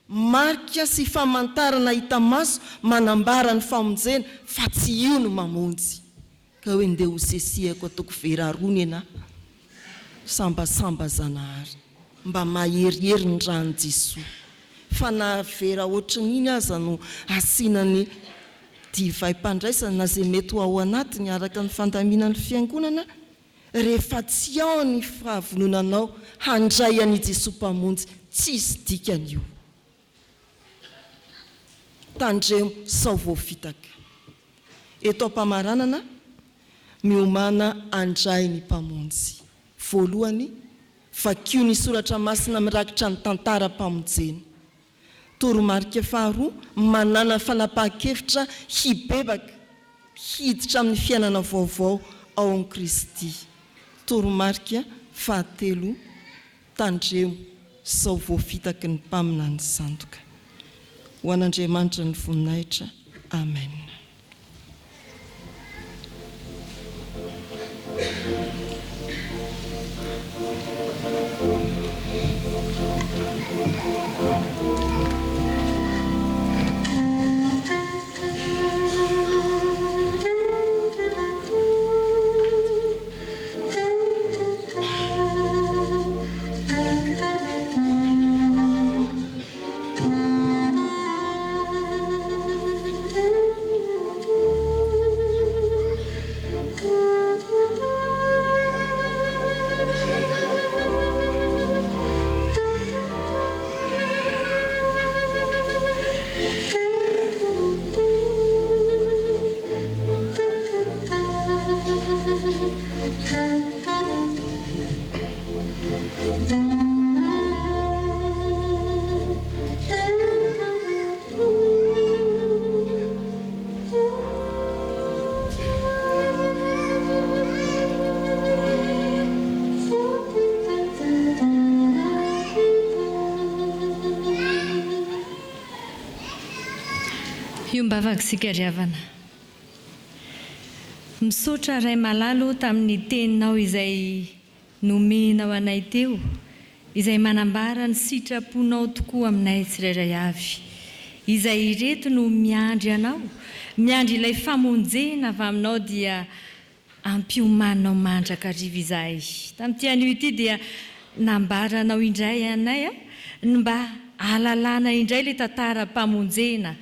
Marika sy famantarana hita maso manambara ny famonjena fa tsy io no mamonjy. Ka hoe ndeha ho sesehako ataoko vera roa nenah. Sambasamba Zanahary. Mba maherihery ny ràn'i Jesoa. Fa na vera ohatran'iny aza no asiana ny divaim-pandraisana na izay mety ho ao anatiny araka ny fandaminan'ny Fiangonana, Rehefa tsy ao ny fahavononanao handray an' i Jesoa Mpamonjy, tsisy dikany io. Tandremo sao voafitaka. Eto am-pamaranana, miomàna handray ny Mpamonjy. Voalohany, vakio ny soratra masina mirakitra ny tantaram-pamonjena. Toromarika faharoa, manàna fanapahan-kevitra hibebaka, hiditra amin'ny fiainana vaovao ao amin'i Kristy. Toromarika fahatelo, tandremo sao voafitaky ny mpaminany sandoka. Ho an'Andriamanitra ny voninahitra. Amen. Hiombavaka isika ry havana. Misaotra Ray malala o tamin'ny teninao izay nomenao anay teo, izay manambara ny sitraponao tokoa aminay tsirairay avy. Izay ireto no miandry anao, miandry ilay famonjena avy aminao dia Ampiomanao mandrakariva izahay. Tamin'ity anio ity dia nambaranao indray anay ny mba hahalalana indray ilay tantaram-pamonjena,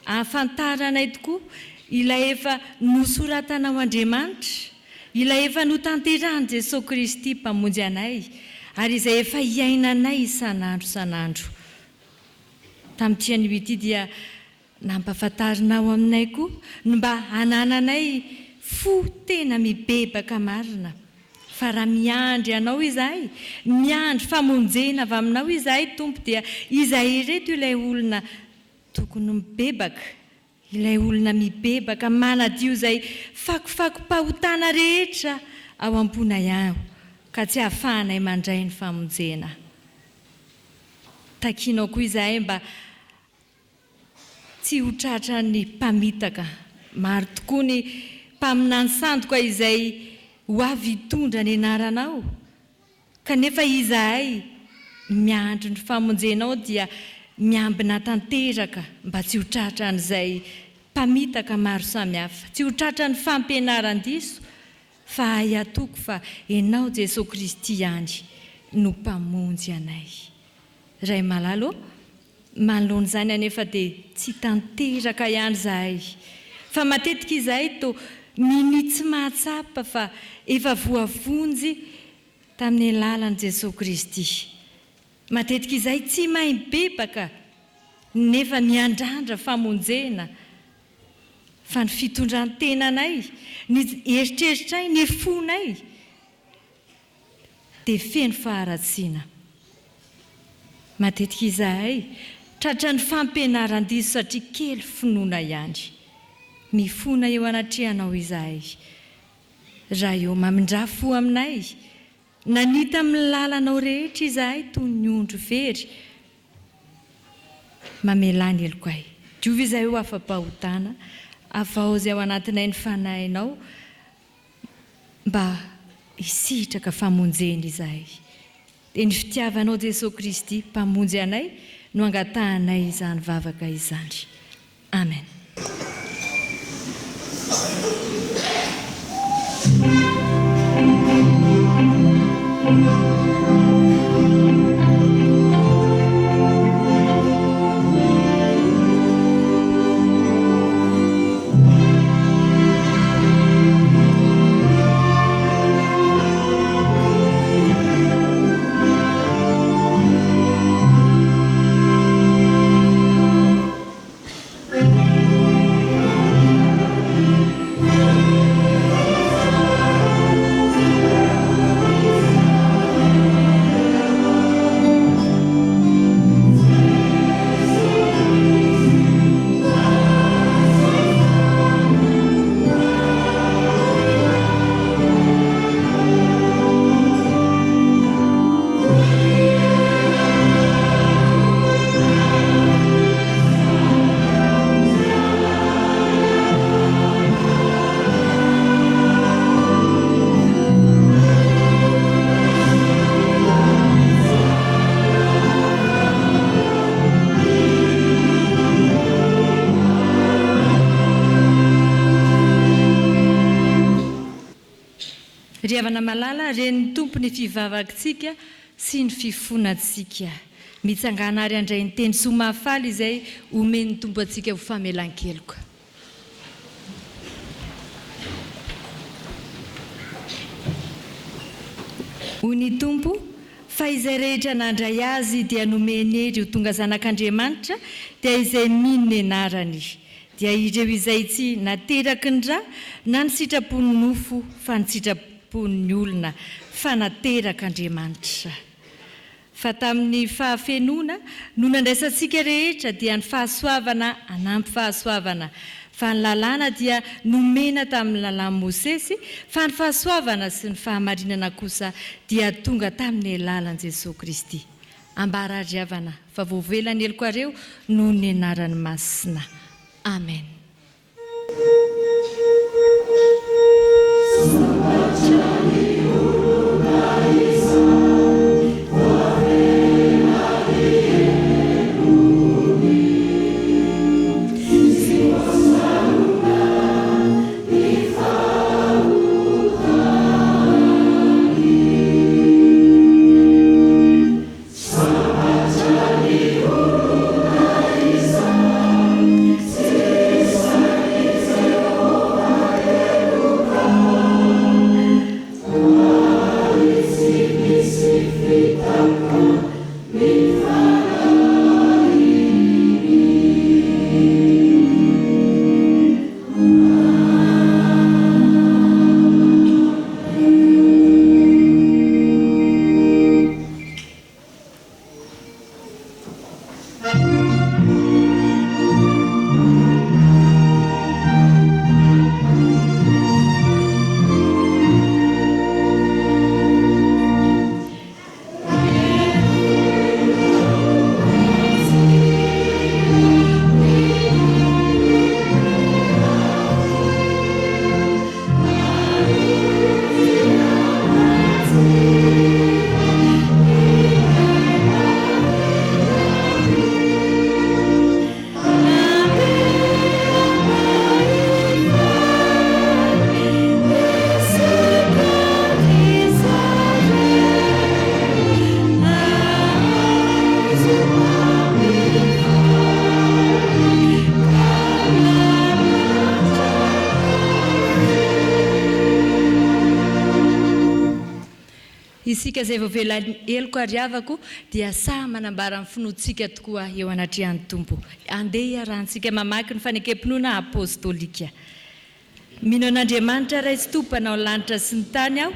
hahafantaranay tokoa ilay efa nosoratanao Andriamanitra, ilay efa notanterahin'i Jesoa Kristy Mpamonjy anay, ary izay efa iainanay isan'andro isan'andro. Tamin'ity anio ity dia Nampahafantarinao aminay koa ny mba hanananay fo tena mibebaka marina, fa raha miandry Anao izahay, miandry famonjena avy Aminao izahay, Tompo, dia izahay ireto ilay olona tokony mibebaka, ilay olona mibebaka manadio izay fakofakom-pahotana rehetra ao am-ponay ao, ka tsy ahafahanay mandray ny famonjena. Takianao koa izahay mba Tsy ho tratran'ny mpamitaka. Maro tokoa ny mpaminany sandoka izay ho avy hitondra ny anaranao, kanefa izahay miandry ny famonjenao dia miambina tanteraka mba tsy ho tratran'izay mpamitaka maro samihafa, tsy ho tratran'ny fampianaran-diso fa hay atoko fa Ianao Jesoa Kristy ihany no Mpamonjy anay. Ray malala ô, manoloana izany anefa dia tsy tanteraka ihany izahay, fa matetika izahay toa minia tsy mahatsapa fa efa voavonjy tamin'ny alalan'i Jesoa Kristy. Matetika izahay tsy mahay mibebaka nefa miandrandra famonjena, fa ny fitondran-tenanay, ny eritreritray, ny fonay, dia feno faharatsiana. Matetika izahay tratran'ny fampianaran-diso satria kely finoana ihany. Mifona eo anatrehanao izahay. Ray ô, mamindrà fo aminay. Nanita amin'ny lalanao rehetra izahay toy ny ondry very. Mamelà ny helokay. Diovy izahay ho afa-pahotana. Avaozy ao anatinay ny Fanahinao. Mba hisitraka famonjena izahay. Dia ny fitiavanao Jesoa Kristy Mpamonjy anay no angatahanay izany vavaka izany. Amen. Ry havana malala, ren'ny Tompo ny fivavakintsika sy ny fifonantsika. Mitsangàna ary handray ny teny soa mahafaly izay omen'ny Tompo antsika ho famelan-keloka. Hoy ny Tompo, Fa izay rehetra nandray Azy dia nomeny hery ho tonga zanak'Andriamanitra, dia izay mino ny anarany, dia ireo izay tsy nateraky ny ra na ny sitrapon'ny nofo fa ny sitrapon'ny olona, fa naterak'Andriamanitra. Fa tamin'ny fahafenoana no nandraisantsika rehetra dia ny fahasoavana hanampy fahasoavana, fa ny lalàna dia nomena tamin'ny lalàn'i Mosesy, fa ny fahasoavana sy ny fahamarinana kosa dia tonga tamin'ny alalan'i Jesoa Kristy. Ambara ry havana fa voavela ny helokareo noho ny anarany masina. Amen. Isika izay voavela heloka ry havako dia sahy manambara ny finoantsika tokoa eo anatrehan'ny Tompo. Andeha hiarahantsika mamaky ny fanekem-pinoana apostolika. Mino an'Andriamanitra Ray sy Tompo Mpanao ny lanitra sy ny tany aho,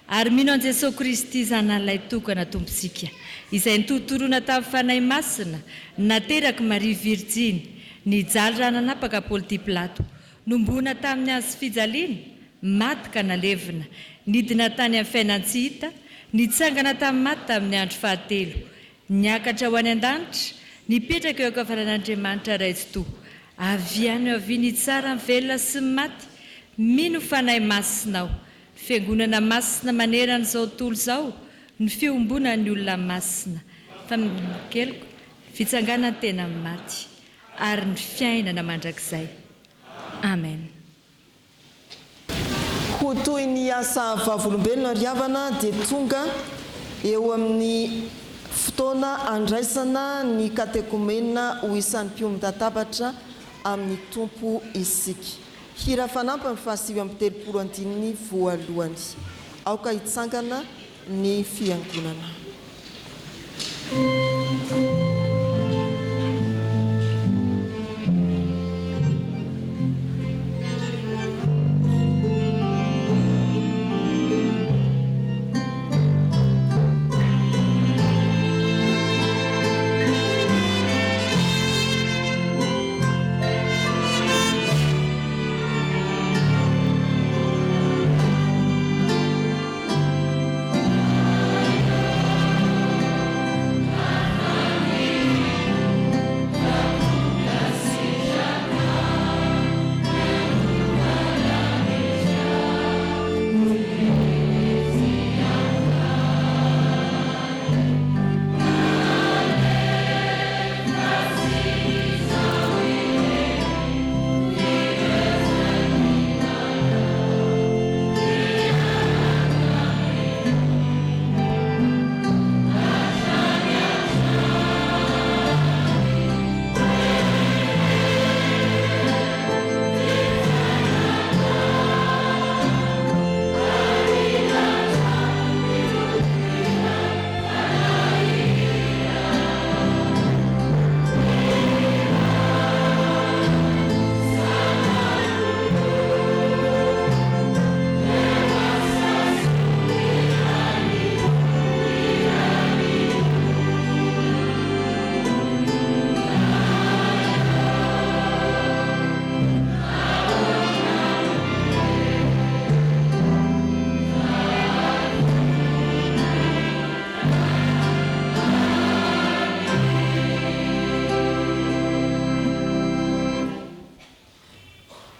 ary mino an'i Jesoa Kristy Zanany Lahitokana Tompontsika, izay nitontoroana tamin'ny Fanahy Masina, naterak'i Maria Virjiny, nijaly raha nanapaka Pontia Pilato, Nomboana tamin'ny hazo fijaliana, maty ka nalevina, nidina tany amin'ny fiainan-tsy hita, nitsangana tamin'ny maty tamin'ny andro fahatelo, niakatra ho any an-danitra, nipetraka eo ankavanan'Andriamanitra Ray Tsitoha, avy any ho avy nitsara ny velona sy ny maty, mino Fanahy Masina aho, Fiangonana masina manerana izao tontolo izao, ny fiombonan'ny olona masina, famelan-keloka, fitsanganan-tena amin'ny maty. ary ny fiainana mandrakizay. Amen. Ho toy ny asa vavolombelona ry havana dia tonga eo amin'ny fotoana andraisana ny katekomena ho isan'ny mpiombon-databatra amin'ny Tompo isika. Hira fanampiny faha 39 andininy voalohany. Aoka hitsangana ny Fiangonana.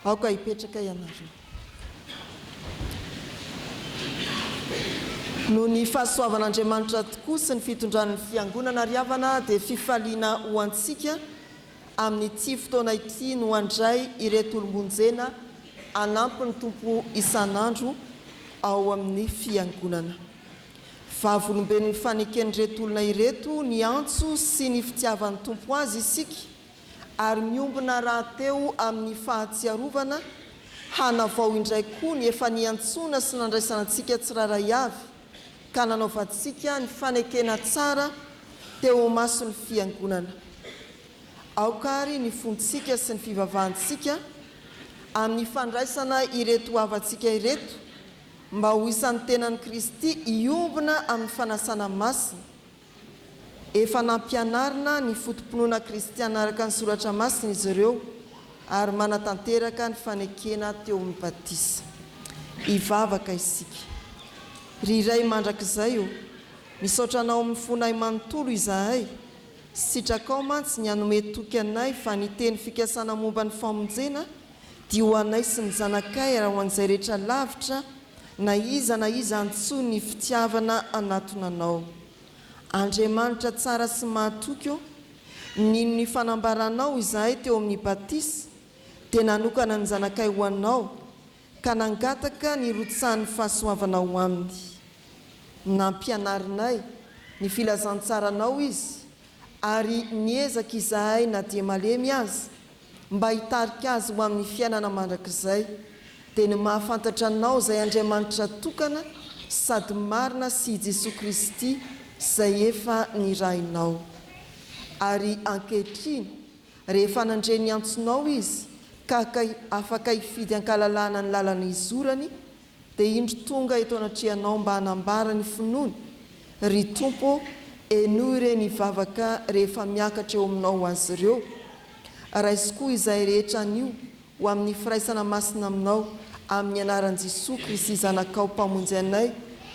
Aoka hipetraka ianareo. Noho ny fahasoavan'Andriamanitra tokoa sy ny fitondran'ny Fiangonana ry havana dia fifaliana ho antsika amin'ity fotoana ity no handray ireto olom-bonjena hanampy ny Tompo isan'andro ao amin'ny Fiangonana. Vavolombelon'ny faneken'ireto olona ireto ny antso sy ny fitiavan'ny Tompo azy isika ary miombona rahateo amin'ny fahatsiarovana hanavao indray koa ny efa niantsoana sy nandraisana antsika tsirairay avy ka nanaovantsika ny fanekena tsara teo imason'ny Fiangonana. Aoka àry ny fontsika sy ny fivavahantsika amin'ny fandraisana ireto havantsika ireto mba ho isan'ny tenan'i Kristy hiombona amin'ny fanasana masina Efa nampianarina ny foto-pinoana kristiana araka ny Soratra Masina izy ireo ary manatanteraka ny fanekena teo amin'ny batisa. Hivavaka isika. Ry Ray mandrakizay ô, misaotra Anao amin'ny fonay manontolo izahay. Sitrakao mantsy ny hanome toky anay fa ny teny fikasana momba ny famonjena dia ho anay sy ny zanakay ary ho an'izay rehetra lavitra na iza na iza antsoin'ny fitiavana hanatona Anao. Andriamanitra tsara sy mahatoky ô, nino ny fanambaranao izahay teo amin'ny batisa, dia nanokana ny zanakay ho Anao, ka nangataka ny hirotsahan'ny fahasoavanao aminy. Nampianarinay ny filazantsaranao izy, ary niezaka izahay na dia malemy aza, mba hitarika azy ho amin'ny fiainana mandrakizay, dia ny mahafantatra Anao izay Andriamanitra tokana sady marina sy i Jesoa Kristy izay efa nirahinao. Ary ankehitriny, rehefa nandre ny antsonao izy ka afaka hifidy an-kalalahana ny lalana izorany, Dia indro tonga eto anatrehanao mba hanambara ny finoany, ry Tompo ô, henoy re ny vavaka rehefa miakatra eo aminao ho azy ireo. Raiso koa izahay rehetra anio ho amin'ny firaisana masina aminao, amin'ny anaran'i Jesoa Kristy Zanakao Mpamonjy anay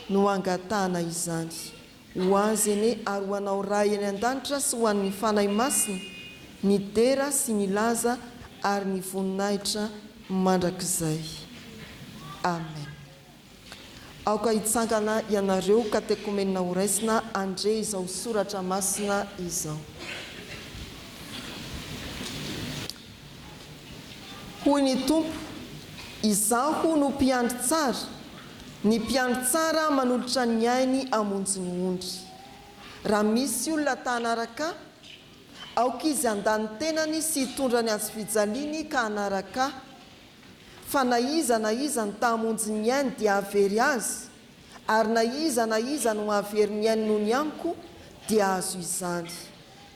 no angatahana izany. Ho Azy anie ary ho Anao Ray any an-danitra sy ho an'ny Fanahy Masina ny dera sy ny laza ary ny voninahitra mandrakizay. Amen. Aoka hitsangana ianareo katekomenina horaisina handre izao soratra masina izao. Hoy ny Tompo, Izaho no mpiandry tsara, Ny mpiandry tsara manolotra ny ainy hamonjy ny ondry. Raha misy olona ta hanaraka Ahy, aoka izy handà ny tenany sy hitondra ny hazofijaliany ka hanaraka Ahy. Fa na iza na iza no ta hamonjy ny ainy dia hahavery azy, ary na iza na iza no hahavery ny ainy noho ny amiko dia hahazo izany.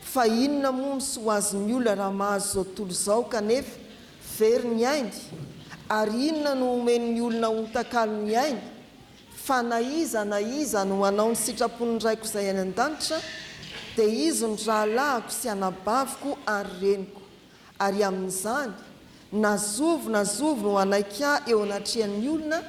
Fa inona moa no soa azon'ny olona raha mahazo izao tontolo izao kanefa very ny ainy? Ary inona no omen'ny olona ho takalon'ny ainy? Fa na iza na iza no hanao ny sitrapon'ny Raiko izay any an-danitra, dia izy no rahalahiko sy anabaviko ary reniko. Ary amin'izany, na zovy na zovy no hanaiky Ahy eo anatrehan'ny olona,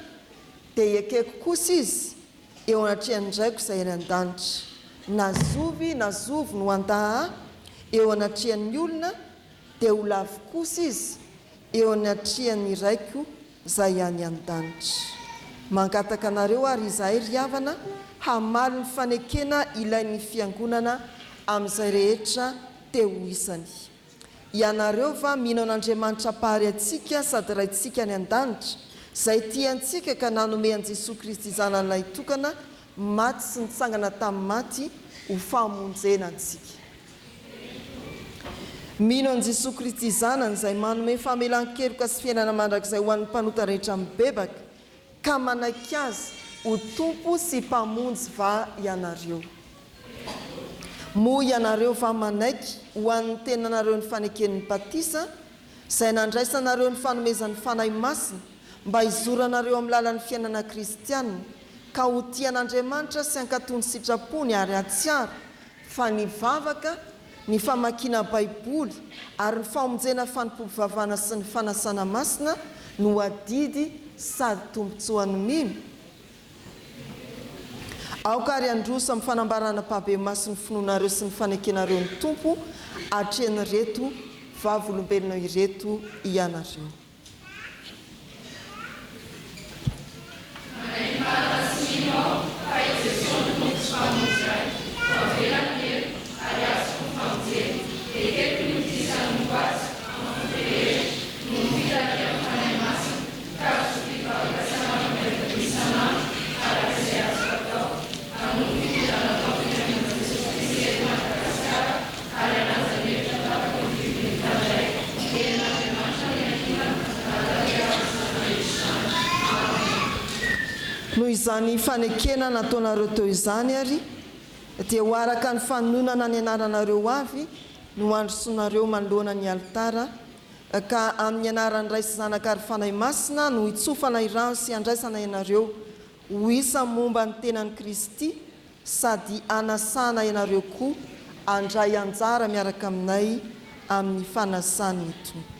dia ekeko kosa izy eo anatrehan'ny Raiko izay any an-danitra. Na zovy na zovy no handà Ahy eo anatrehan'ny olona, dia ho lavo kosa izy eo anatrehan'ny Raiko izay any an-danitra. Mangataka anareo àry izahay, ry havana, hamaly ny fanekena ilain'ny Fiangonana amin'izay rehetra te ho isany. Ianareo va mino an'Andriamanitra Mpahary antsika sady Raintsika any an-danitra, izay tia antsika ka nanome an'i Jesoa Kristy Zanany Lahitokana maty sy nitsangana tamin'ny maty ho famonjena antsika? Mino an'i Jesoa Kristy Zanany izay manome famelan-keloka sy fiainana mandrakizay ho an'ny mpanota rehetra mibebaka ka manaiky Azy ho Tompo sy Mpamonjy va ianareo? Moa ianareo va manaiky ho an'ny tenanareo ny faneken'ny batisa, izay nandraisanareo ny fanomezan'ny Fanahy Masina mba hizoranareo amin'ny lalan'ny fiainana kristiana, ka ho tia an'Andriamanitra sy hankatò ny sitrapony ary hahatsiaro fa ny vavaka, ny famakiana Baiboly ary ny famonjena fanompoam-pivavahana sy ny fanasana masina no adidy sady tombontsoan'ny mino? Aoka àry handroso amin'ny fanambarana ampahibemaso ny finoanareo sy ny fanekenareo ny Tompo atrehin'ireto vavolombelona ireto ianareo. Noho izany fanekena nataonareo teo izany ary, dia ho araka ny fanononana ny anaranareo avy no handrosoanareo manoloana ny alitara, ka amin'ny anaran'ny Ray sy Zanaka ary Fanahy Masina no hitsofana irano sy handraisana ianareo ho isa momba ny tenan'i Kristy sady hanasana ianareo koa handray anjara miaraka aminay amin'ny fanasan'ny Tompo.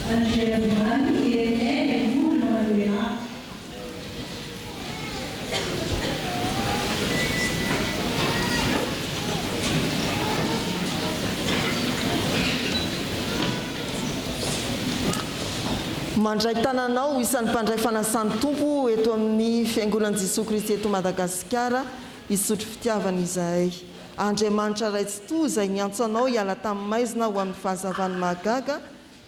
Andrianamboany Irene Vola Manuela. Mandray tananao ho isan'ny mpandray fanasan'ny Tompo eto amin'ny Fiangonan'i Jesoa Kristy eto Madagasikara hisotro fitiavana izahay. Andriamanitra Ray Tsitoha izay niantso anao hiala tamin'ny maizina ho amin'ny fahazavany mahagaga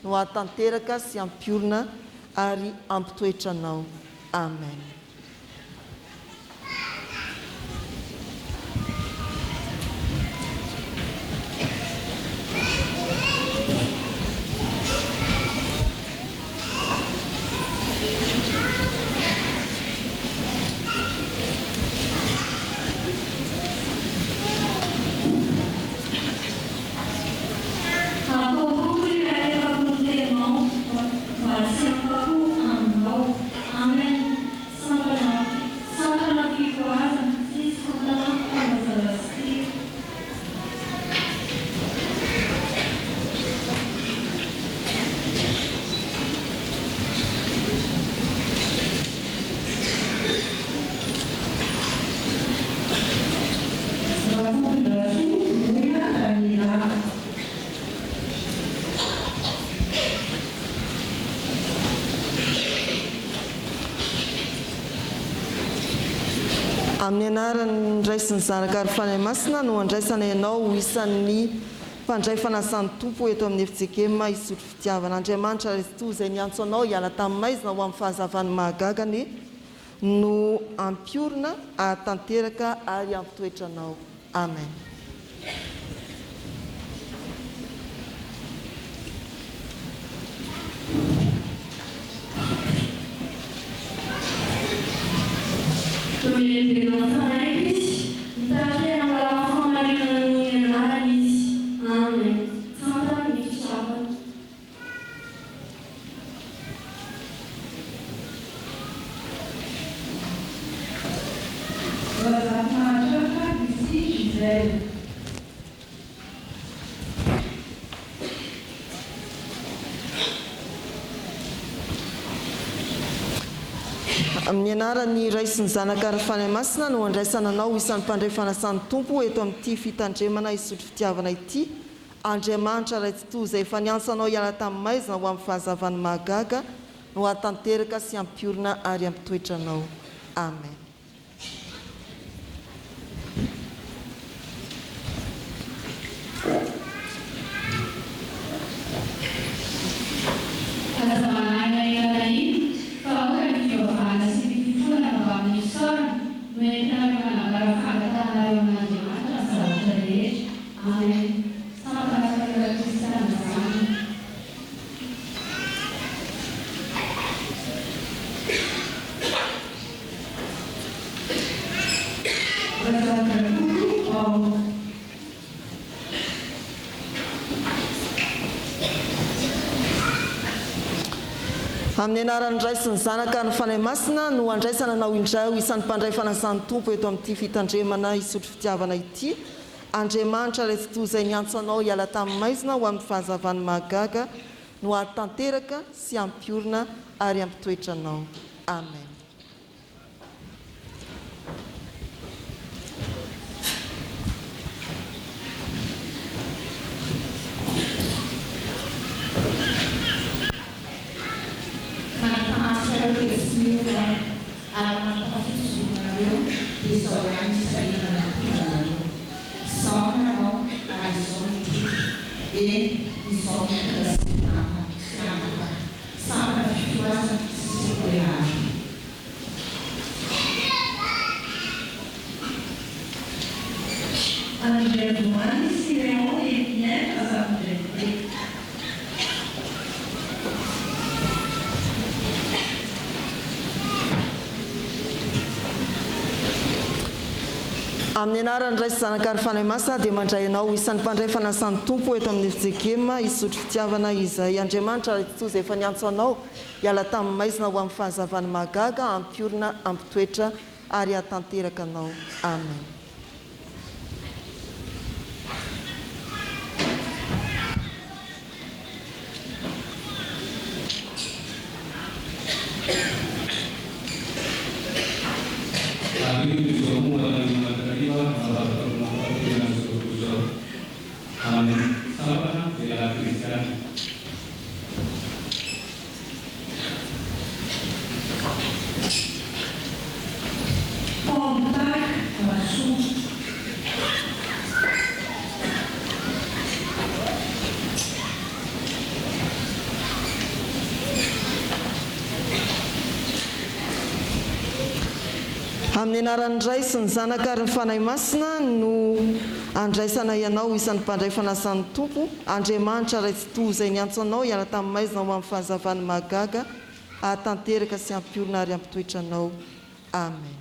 no hahatanteraka sy hampiorina ary hampitoetra anao. Amen. Ampahory ry Ray afapo ny teninao mba tsy hampapo aminao. Amen. Sampana sampana fifohazana sy sampana fanazaran-tsia. Rakotondrasoa Vola Daniela. Amin'ny anaran'ny Ray sy ny Zanaka ary Fanahy Masina no andraisana ianao ho isan'ny mpandray fanasan'ny Tompo eto amin'ny fjkm Isotry Fitiavana. Andriamanitra Ray Tsitoha izay niantso anao hiala tamin'ny maizina ho amin'ny fahazavany mahagaga anie no hampiorina, hahatanteraka ary hampitoetra anao. Amen. Nomelombelona ny fanahiko izy, mitarika ahy amin'ny lalan'ny fahamarinana noho ny anarany izy. Amen. Fantany ny fitiavana. Razafimahatratra Lucie Gisèle. Amin'ny anaran'ny Ray sy ny Zanaka ary Fanahy Masina no andraisana anao ho isan'ny mpandray fanasan'ny Tompo eto amin'ity fitandremana hisotro fitiavana ity Andriamanitra Ray Tsitoha izay efa niantso anao hiala tamin'ny maizina ho amin'ny fahazavany mahagaga no hahatanteraka sy hampiorina ary hampitoetra anao. Amen. Aza manahy na inona na inona, fa aoka ny fivavahana sy ny fifonana mbamin'ny fisaorana no entinareo manambara fangatahanareo amin'Andriamanitra amin'ny zavatra rehetra. Amen. Sampana tanora kristiana zany. Razanadrakoto ao. Amin'ny anaran'ny Ray sy ny Zanaka ary ny Fanahy Masina no andraisana anao indray ho isan'ny mpandray fanasan'ny Tompo eto amin'ity fitandremana hisotro fitiavana ity. Andriamanitra Ray Tsitoha izay niantso anao hiala tamin'ny maizina ho amin'ny fahazavany mahagaga no hahatanteraka sy hampiorina ary hampitoetra anao. Amen. Manapa-maso anareo dia tsy miova aho, ary manapa-fitozoana anareo dia izao ihany ny sahirana mitondra anareo. Izao ny nanao ary izao no tiako, eny, izao no tonga sy namana sy anabavy, sampana fifohazana sy sekoly alahady. Andriandroany Siméon Elien Razafindraibe. Amin'ny anaran'ny Ray sy Zanaka ary Fanahy Masina dia mandray anao ho isan'ny mpandray fanasan'ny Tompo eto amin'ny fjkm hisotro fitiavana izay Andriamanitra Ray Tsitoha izay efa niantso anao hiala tamin'ny maizina ho amin'ny fahazavany mahagaga hampiorina hampitoetra ary hahatanteraka anao. Amen. Ary io izao no anio mandrakariva mandrapaton'ny mahafaty an'izao tontolo izao. Amen. Sampana lehilahy kristiana. Mpampitaka Rasoa. Amin'ny anaran'ny Ray sy ny Zanaka ary ny Fanahy Masina no andraisanay anao ho isan'ny mpandray fanasan'ny Tompo, Andriamanitra Ray Tsitoha izay niantso anao hiala tamin'ny maizina ho amin'ny fahazavany mahagaga, hahatanteraka sy hampiorina ary hampitoetra anao. Amen.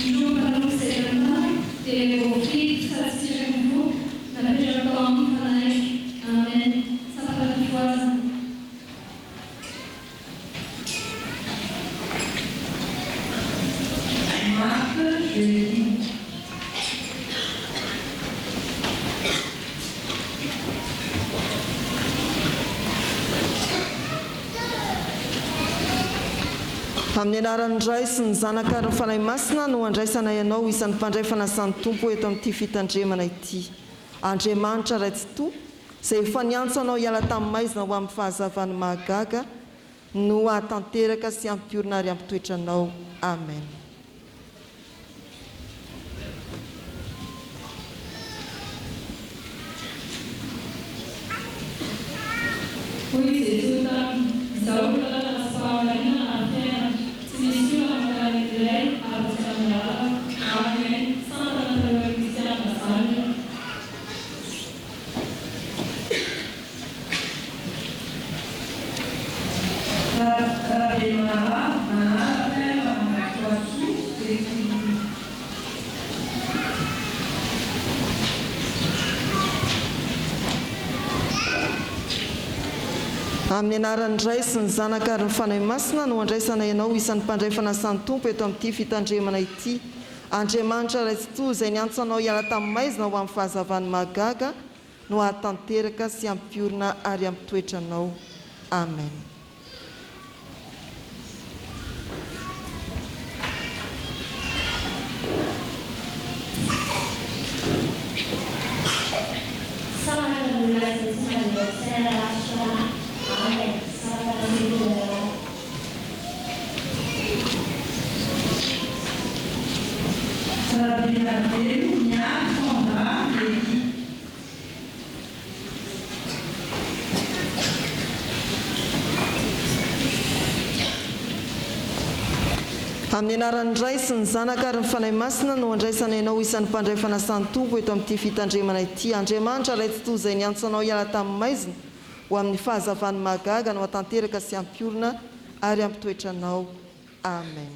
Ireo mpanompo izay tanora dia ilay voafidy sady sitraky ny foko, napetraka tao aminy ny fanahiko. Amen. Sampana fifohazana. Marc Julie. Amin'ny anaran'ny Ray sy ny Zanaka ary ny Fanahy Masina no andraisanay anao ho isan'ny mpandray fanasan'ny Tompo eto amin'ity fitandremana ity. Andriamanitra Ray Tsitoha, izay efa niantso anao hiala tamin'ny maizina ho amin'ny fahazavany mahagaga, no hahatanteraka sy hampiorina ary hampitoetra anao. Amen. Hoy i Jesoa taminy, Izaho no lalana sy fahamarinana ary fiainana, tsy misy olona mankany amin'ny Ray afa-tsy amin'ny lalako. Amen. Santana tanora kristianina zany. Rabemanaravo Manala Père Ramatoasoa Betsileo. Amin'ny anaran'ny Ray sy ny Zanaka ary ny Fanahy Masina no andraisanay anao ho isan'ny mpandray fanasan'ny Tompo eto amin'ity fitandremana ity. Andriamanitra Ray Tsitoha izay niantso anao hiala tamin'ny maizina ho amin'ny fahazavany mahagaga no hahatanteraka sy hampiorina ary hampitoetra anao. Amen. Sambatra ny olona izay tsy mandeha saina ratsy fanahy. Amen. Sambatra ny olona ratsy. Rabenarivelo Mialy Sandra Levy. Amin'ny anaran'ny Ray sy ny Zanaka ary ny Fanahy Masina no andraisanay anao ho isan'ny mpandray fanasan'ny Tompo eto amin'ity fitandremana ity. Andriamanitra Ray Tsitoha izay niantso anao hiala tamin'ny maizina ho amin'ny fahazavany mahagaga no hatanteraka sy hampiorina ary hampitoetra anao. Amen.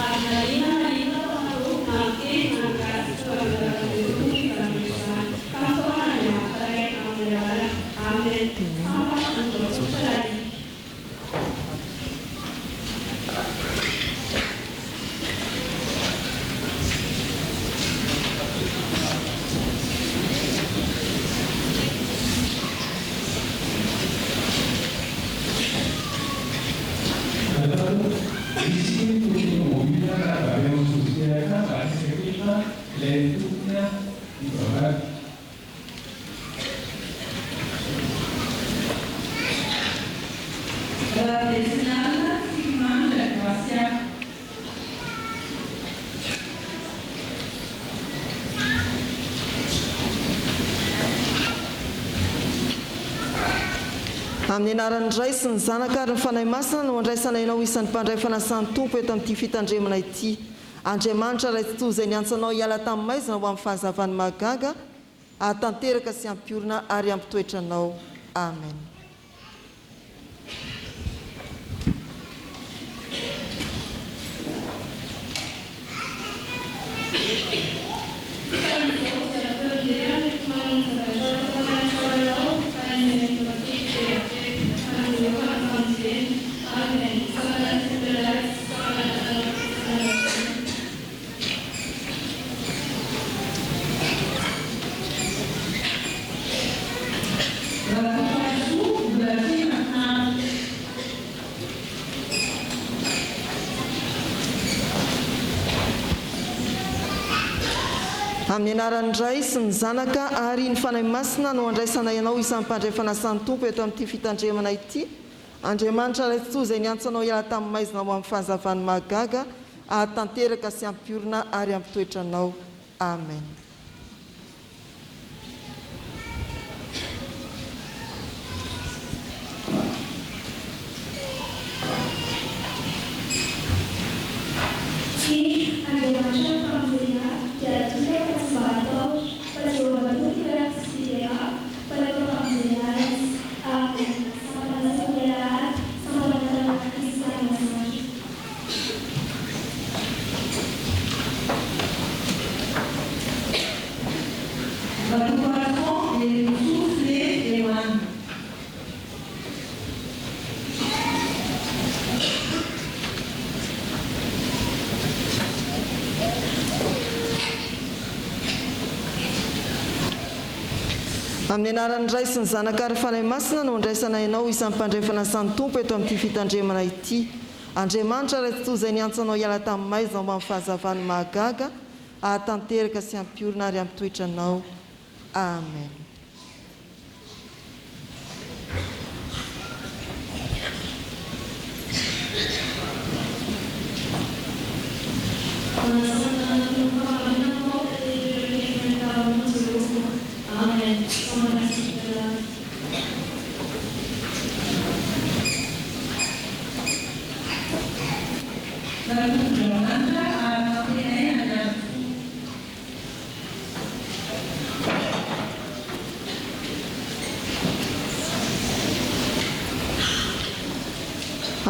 Ary na inona na inona ataonareo, na miteny na ny gasy tsy voalazanareo Tompo izany rehetra izany, fa misaona an'Andriamanitra Ray amin'ny alalany. Amen. Sampana Andriamatoa Lahy. Rabesinalina Tsikimandra Gracia. Amin'ny anaran'ny Ray sy ny Zanaka ary ny Fanahy Masina no andraisanay anao isan'ny mpandray fanasan'ny Tompo eto amin'ity fitandremana ity. Andriamanitra Ray Tsitoha izay niantso anao hiala tamin'ny maizina ho amin'ny fahazavany mahagaga, hahatanteraka sy hampiorina ary hampitoetra anao. Amen. Rakotoarisoa Mbolatiana Hanitra. Amin'ny anaran'ny Ray sy ny Zanaka ary ny Fanahy Masina no andraisanay anao isan'ny mpandray fanasan'ny Tompo eto amin'ity fitandremana ity. Andriamanitra Ray Tsitoha izay niantso anao hiala tamin'ny maizina ho amin'ny fahazavany mahagaga, hahatanteraka sy hampiorina ary hampitoetra anao. Amen. Ry Andriamanitra Mpamonjy ahy, dia tonga aho fa tsy mba hatahotra, fa Jehovah Tompo toerako sy fiderako, fa natao famonjena ahy Izy. Amen. Sampana Sekoly Alahady, Sampana Tanàna Kristiana Zandry. Rakotoarison Herintsoa Fle Eman. Amin'ny anaran'ny Ray sy ny Zanaka ary Fanahy Masina no andraisana ianao isan'ny mpandray fanasan'ny Tompo eto amin'ity fitandremana ity. Andriamanitra Ray Tsitoha izay niantso anao hiala tamin'ny maizina ho amin'ny fahazavany mahagaga, hahatanteraka sy hampiorina ary hampitoetra anao. Amen. Rakotodramanitra ary nampianaina ny azy.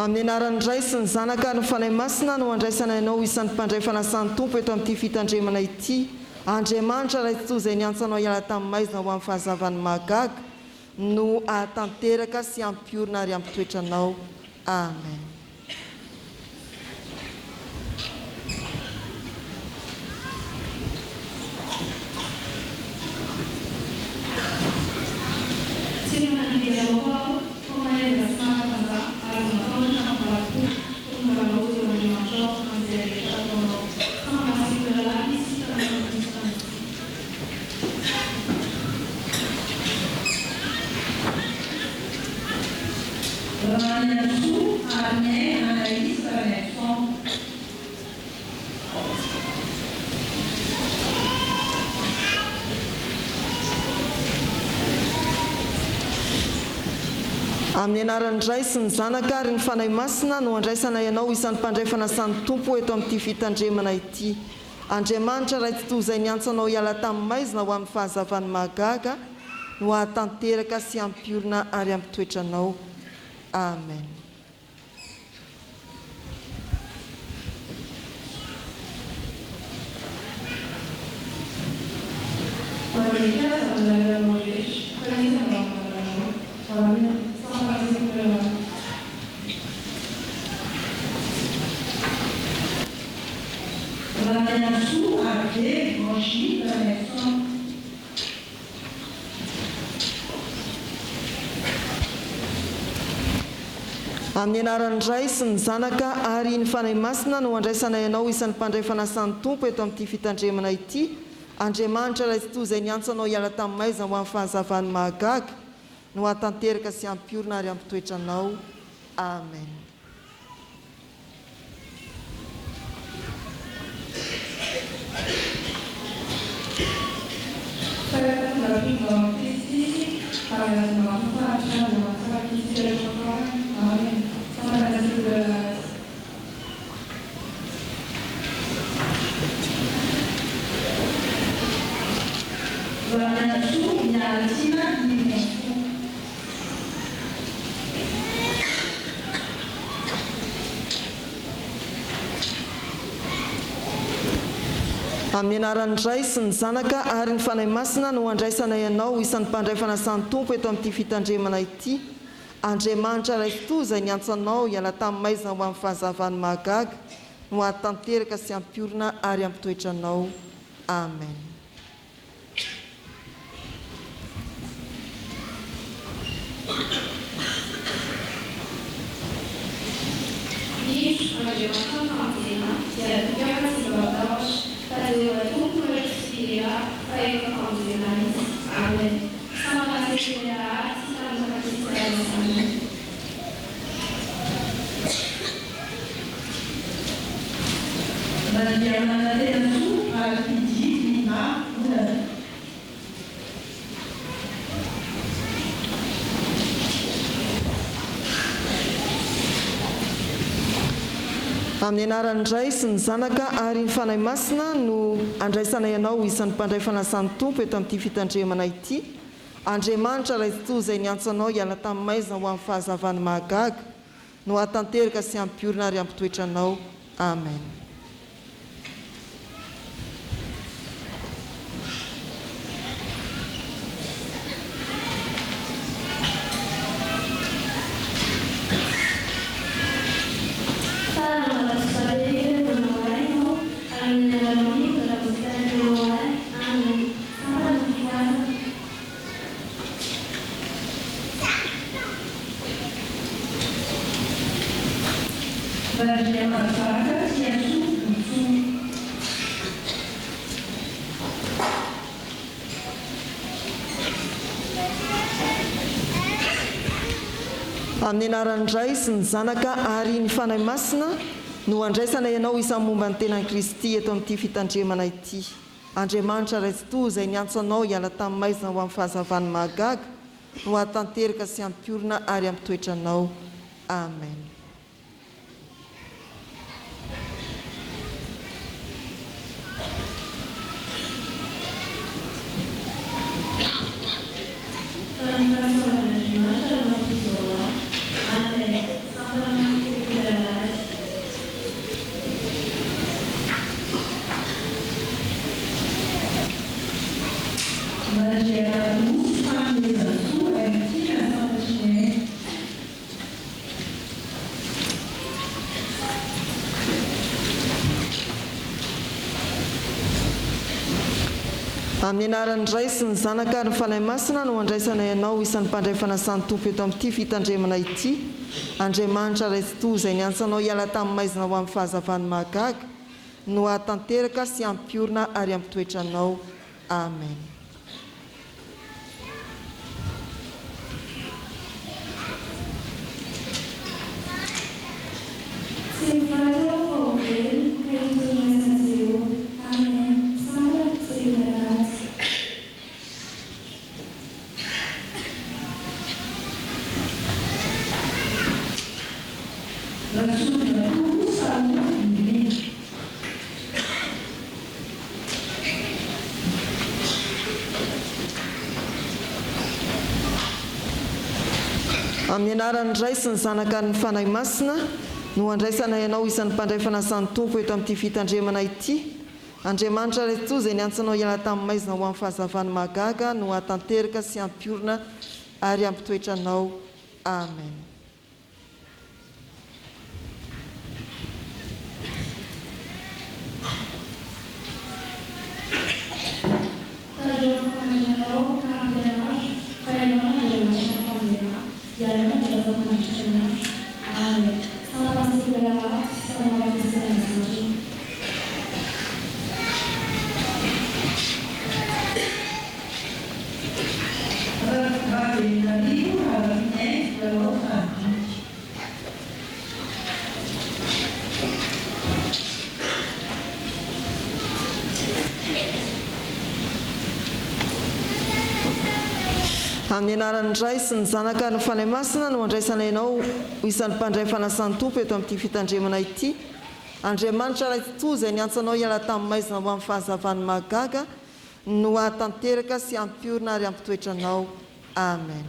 Amin'ny anaran'ny Ray sy ny Zanaka ary ny Fanahy Masina no andraisana anao ho isan'ny mpandray fanasan'ny Tompo eto amin'ity fitandremana ity. Andriamanitra Ray Tsitoha izay niantso anao hiala tamin'ny maizina ho amin'ny fahazavany mahagaga no hahatanteraka sy hampiorina ary hampitoetra anao. Amen. Tsy manandidy anao aho, fa mahaiza sy mahatanjaha ary matahotra ny valopolo tonga anao eo Andriamanitrao amin'izay rehetra ataonao. Samy mahatsiaro lalàna isika manao ny Ramiantsoa Hariniaina Anaïs Ramiantson. Amin'ny anaran'ny Ray sy ny Zanaka ary ny Fanahy Masina no andraisanay anao isan'ny mpandray fanasan'ny Tompo eto amin'ity fitandremana ity. Andriamanitra Ray Tsitoha izay niantso anao hiala tamin'ny maizina ho amin'ny fahazavany mahagaga no hahatanteraka sy hampiorina ary hampitoetra anao. Amen. Manaiky aza ny lalanao rehetra, fa iza no hahalala anao? Amen. Sampana Sekoly Alahady. Ramiantsoa Hervé Angie Ramiantson. Amin'ny anaran'ny Ray sy ny Zanaka ary ny Fanahy Masina no andraisanay anao isan'ny mpandray fanasan'ny Tompo eto amin'ity fitandremana ity. Andriamanitra Ray Tsitoha izay niantso anao hiala tamin'ny maizina ho amin'ny fahazavany mahagaga no hahatanteraka sy hampiorina ary hampitoetra anao. Amen. Amin'ny anaran'ny Ray sy ny Zanaka ary ny Fanahy Masina no andraisanay anao ho isan'ny mpandray fanasan'ny Tompo eto amin'ity fitandremana ity. Andriamanitra Ray Tsitoha izay niantso anao hiala tamin'ny maizina ho amin'ny fahazavany mahagaga no hahatanteraka sy hampiorina ary hampitoetra anao. Amen. Indro, Andriamanitra ny famonjena, dia natoky ahy tsy mba matahotra, fa Jehovah Tompo no hery sy fiderana, fa efa famonjena ahy Izy. Amen. Samy manasy ny alahady sy samy mifankatiza izany. Randriamanantenasoa Alpidie Lima Olana. Amin'ny anaran'ny Ray sy ny Zanaka ary ny Fanahy Masina no andraisanay anao ho isan'ny mpandray fanasan'ny Tompo eto amin'ity fitandremana ity. Andriamanitra Ray Tsitoha izay niantso anao hiala tamin'ny maizina ho amin'ny fahazavany mahagaga no hahatanteraka sy hampiorina ary hampitoetra anao. Amen. Randriamanjaka Tiasoa Volontsoa. Amin'ny anaran'ny Ray sy ny Zanaka ary ny Fanahy Masina no andraisana ianao isan'ny momba ny tenan'i Kristy eto amin'ity fitandremana ity. Andriamanitra Ray Tsitoha izay niantso anao hiala tamin'ny maizina ho amin'ny fahazavany mahagaga no hahatanteraka sy hampiorina ary hampitoetra anao. Amen. Fa ny fahasoavan'Andriamanitra no mampizao ahy. Amen. Sampana mampikokola azy. Randrianarosy Fanomezantsoa Aimtiana Fantatry ny aina. Amin'ny anaran'ny Ray sy ny Zanaka ary ny Fanahy Masina no andraisanay anao ho isan'ny mpandray fanasan'ny Tompo eto amin'ity fitandremana ity. Andriamanitra Ray Tsitoha izay niantso anao hiala tamin'ny maizina ho amin'ny fahazavany mahagaga no hahatanteraka sy hampiorina ary hampitoetra anao. Amen. Tsy ho faty aho fa ho velona ka hitory ny asan'i Jehovah. Amen. Sambatra tsy hita ratsy. Rasolonjatovo Salomo Indrindra. Amin'ny anaran'ny Ray sy ny Zanaka ary ny Fanahy Masina no andraisanay anao isan'ny mpandray fanasan'ny Tompo eto amin'ity fitandremana ity. Andriamanitra Ray Tsitoha izay niantso anao hiala tamin'ny maizina ho amin'ny fahazavany mahagaga no hahatanteraka sy hampiorina ary hampitoetra anao. Amen. Tandremo ny famangianao ka ampianaro fa ianao no Andriamanitra famonjena ahy, ianao no andrasako mandritra ny andro. Amen. Sampana sekoly alahady sy fanao fampiasana ny zandriny. Ravelonarivo Harafiniaina Lalaovana. Amin'ny anaran'ny Ray sy ny Zanaka ary ny Fanahy Masina no andraisana ianao ho isan'ny mpandray fanasan'ny Tompo eto amin'ity fitandremana ity. Andriamanitra Ray Tsitoha izay niantso anao hiala tamin'ny maizina ho amin'ny fahazavany mahagaga no hahatanteraka sy hampiorina ary hampitoetra anao. Amen.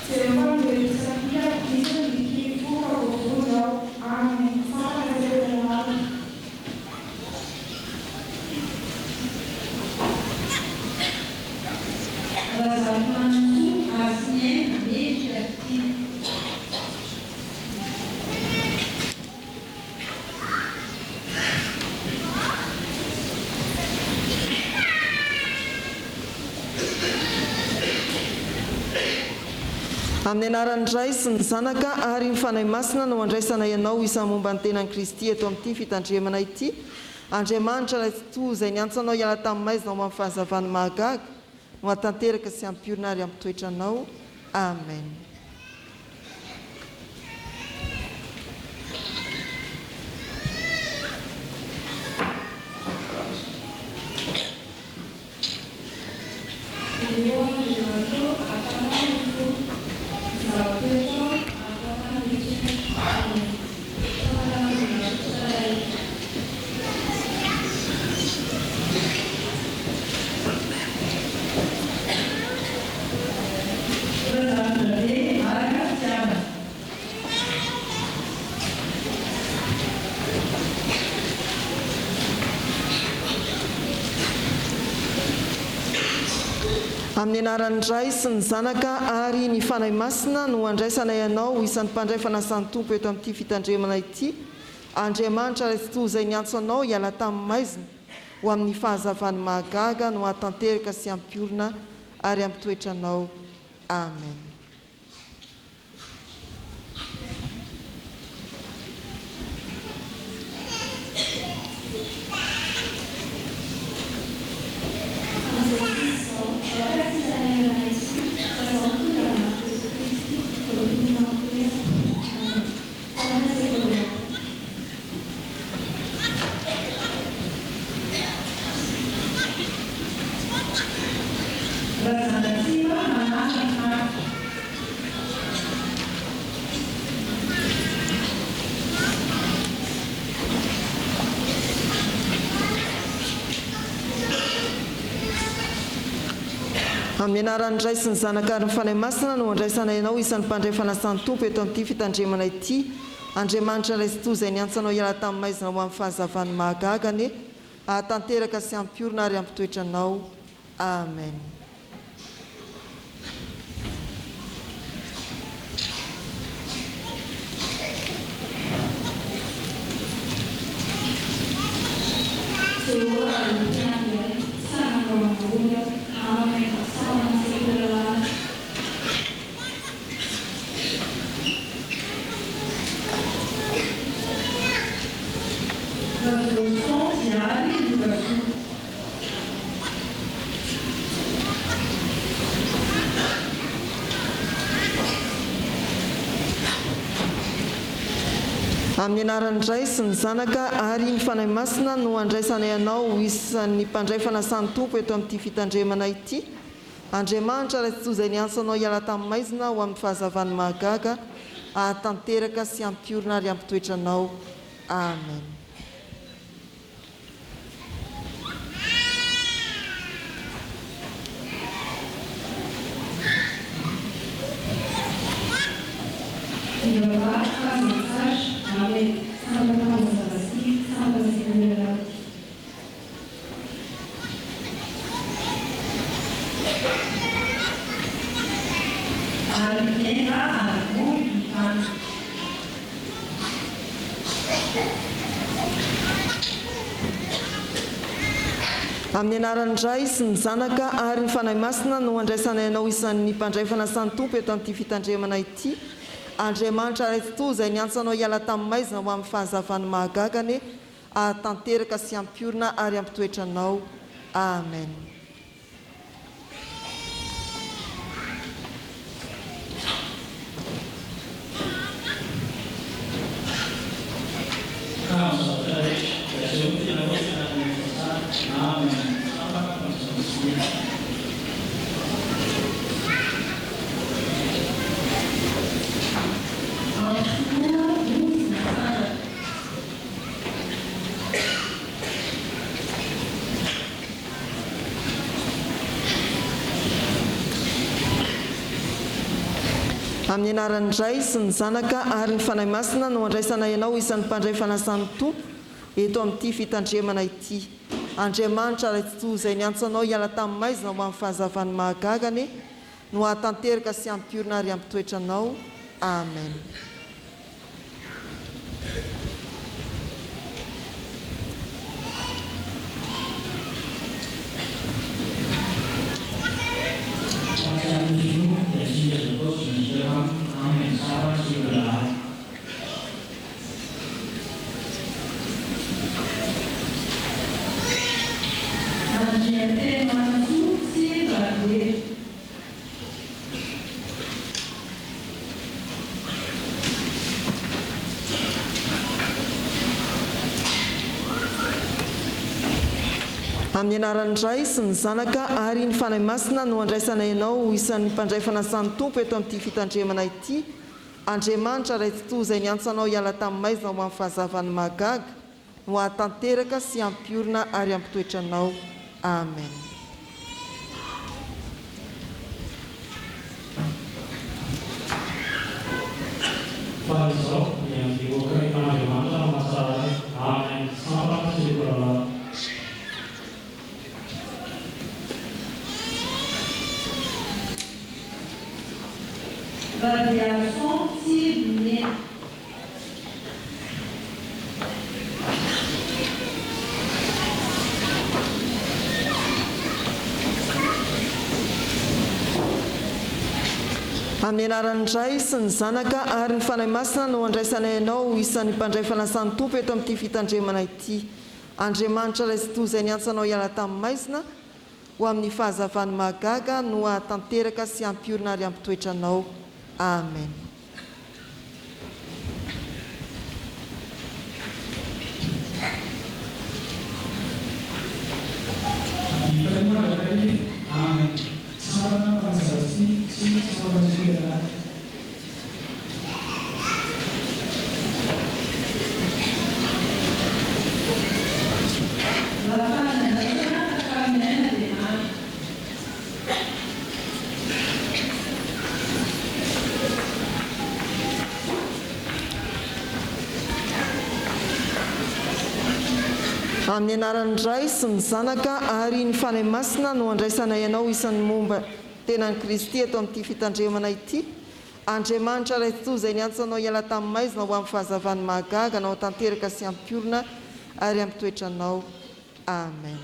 Jereo fa miverina sakika isa ny kifo ka voavonjy aho. Amen. Sampana iray lalana. Razafimanantsoa Hasiniaina Mendrika Tiana. Amin'ny anaran'ny Ray sy ny Zanaka ary ny Fanahy Masina no andraisanay anao ho isan'ny momba ny tenan'i Kristy eto amin'ity fitandremana ity. Andriamanitra Ray Tsitoha izay niantso anao hiala tamin'ny maizina ho amin'ny fahazavany mahagaga no hahatanteraka sy hampiorina ary hampitoetra anao. Amen. Ireo Andriamanitra afaka ny fo, zava-toetra afaka ny eritreritra, Amen. Famantaran'Andriamanitra tsirairay. Razanadrabe araka fitiavana. Amin'ny anaran'ny Ray sy ny Zanaka ary ny Fanahy Masina no andraisanay anao ho isan'ny mpandray fanasan'ny Tompo eto amin'ity fitandremana ity. Andriamanitra Ray Tsitoha izay niantso anao hiala tamin'ny maizina ho amin'ny fahazavany mahagaga no hahatanteraka sy hampiorina ary hampitoetra anao. Amen. Amin'izao fotoana izao, aoka tsy hitarainana intsony fa izao no tonga Andriamanitra Jesoa Kristy vao tokony hampitoerana. Amen. Sampana Sekoly Alahady. Razanatsima Manandrana Marc. Amin'ny anaran'ny Ray sy ny Zanaka ary ny Fanahy Masina no andraisanay anao isan'ny mpandray fanasan'ny Tompo eto amin'ity fitandremana ity. Andriamanitra Ray Tsitoha izay niantso anao hiala tamin'ny maizina ho amin'ny fahazavany mahagaga anie hahatanteraka sy hampiorina ary hampitoetra anao. Amen. Jehovah no mpiandry ahy, tsy hanangon-amboly aho. Amen. Sampana Sekoly Alahady. Rajoelison Ziary Lovasoa. Amin'ny anaran'ny Ray sy ny Zanaka ary ny Fanahy Masina no andraisanay anao ho isan'ny mpandray fanasan'ny Tompo eto amin'ity fitandremana ity. Andriamanitra Ray Tsitoha izay niantso anao hiala tamin'ny maizina ho amin'ny fahazavany mahagaga, hahatanteraka sy hampiorina ary hampitoetra anao. Amen. Mivavaha fa aza mitsahatra. Amen. Sambatra Fanazava sy Sambatra Sekoly Alahady. Ary enga arivony ny tany. Amin'ny anaran'ny Ray sy ny Zanaka ary ny Fanahy Masina no andraisanay anao isan'ny mpandray fanasan'ny Tompo eto amin'ity fitandremana ity. Andriamanitra Ray Tsitoha izay niantso anao hiala tamin'ny maizina ho amin'ny fahazavany mahagaga anie hahatanteraka sy hampiorina ary hampitoetra anao. Amen. Amin'ny anaran'ny Ray sy ny Zanaka ary ny Fanahy Masina no andraisana ianao ho isan'ny mpandray fanasan'ny Tompo eto amin'ity fitandremana ity. Andriamanitra Ray Tsitoha izay niantso anao hiala tamin'ny maizina ho amin'ny fahazavany mahagaga anie no hahatanteraka sy hampiorina ary hampitoetra anao. Amen. Amin'ny anaran'ny Ray sy ny Zanaka ary ny Fanahy Masina no andraisanay anao ho isan'ny mpandray fanasan'ny Tompo eto amin'ity fitandremana ity. Andriamanitra Ray Tsitoha izay niantso anao hiala tamin'ny maizina ho amin'ny fahazavany mahagaga no hahatanteraka sy hampiorina ary hampitoetra anao. Amen. Fa izao dia mihoaka Andriamanitra mahatsara ahy. Amen. Sampana sy rahalahy. Radiation sy mena. Amin'ny anaran'ny Ray sy ny Zanaka ary ny Fanahy Masina no andraisanay anao ho isan'ny mpandray fanasan'ny Tompo eto amin'ity fitandremana ity. Andriamanitra Ray Tsitoha izay niantso anao hiala tamin'ny maizina ho amin'ny fahazavany mahagaga no hahatanteraka sy hampiorina ary hampitoetra anao. Amen. Amin'ny anaran'ny Ray sy ny Zanaka ary ny Fanahy Masina no andraisanay anao isan'ny momba tenan'i Kristy eto amin'ity fitandremana ity. Andriamanitra Ray Tsitoha izay niantso anao hiala tamin'ny maizina ho amin'ny fahazavany mahagaga anao tanteraka sy hampiorina ary hampitoetra anao. Amen.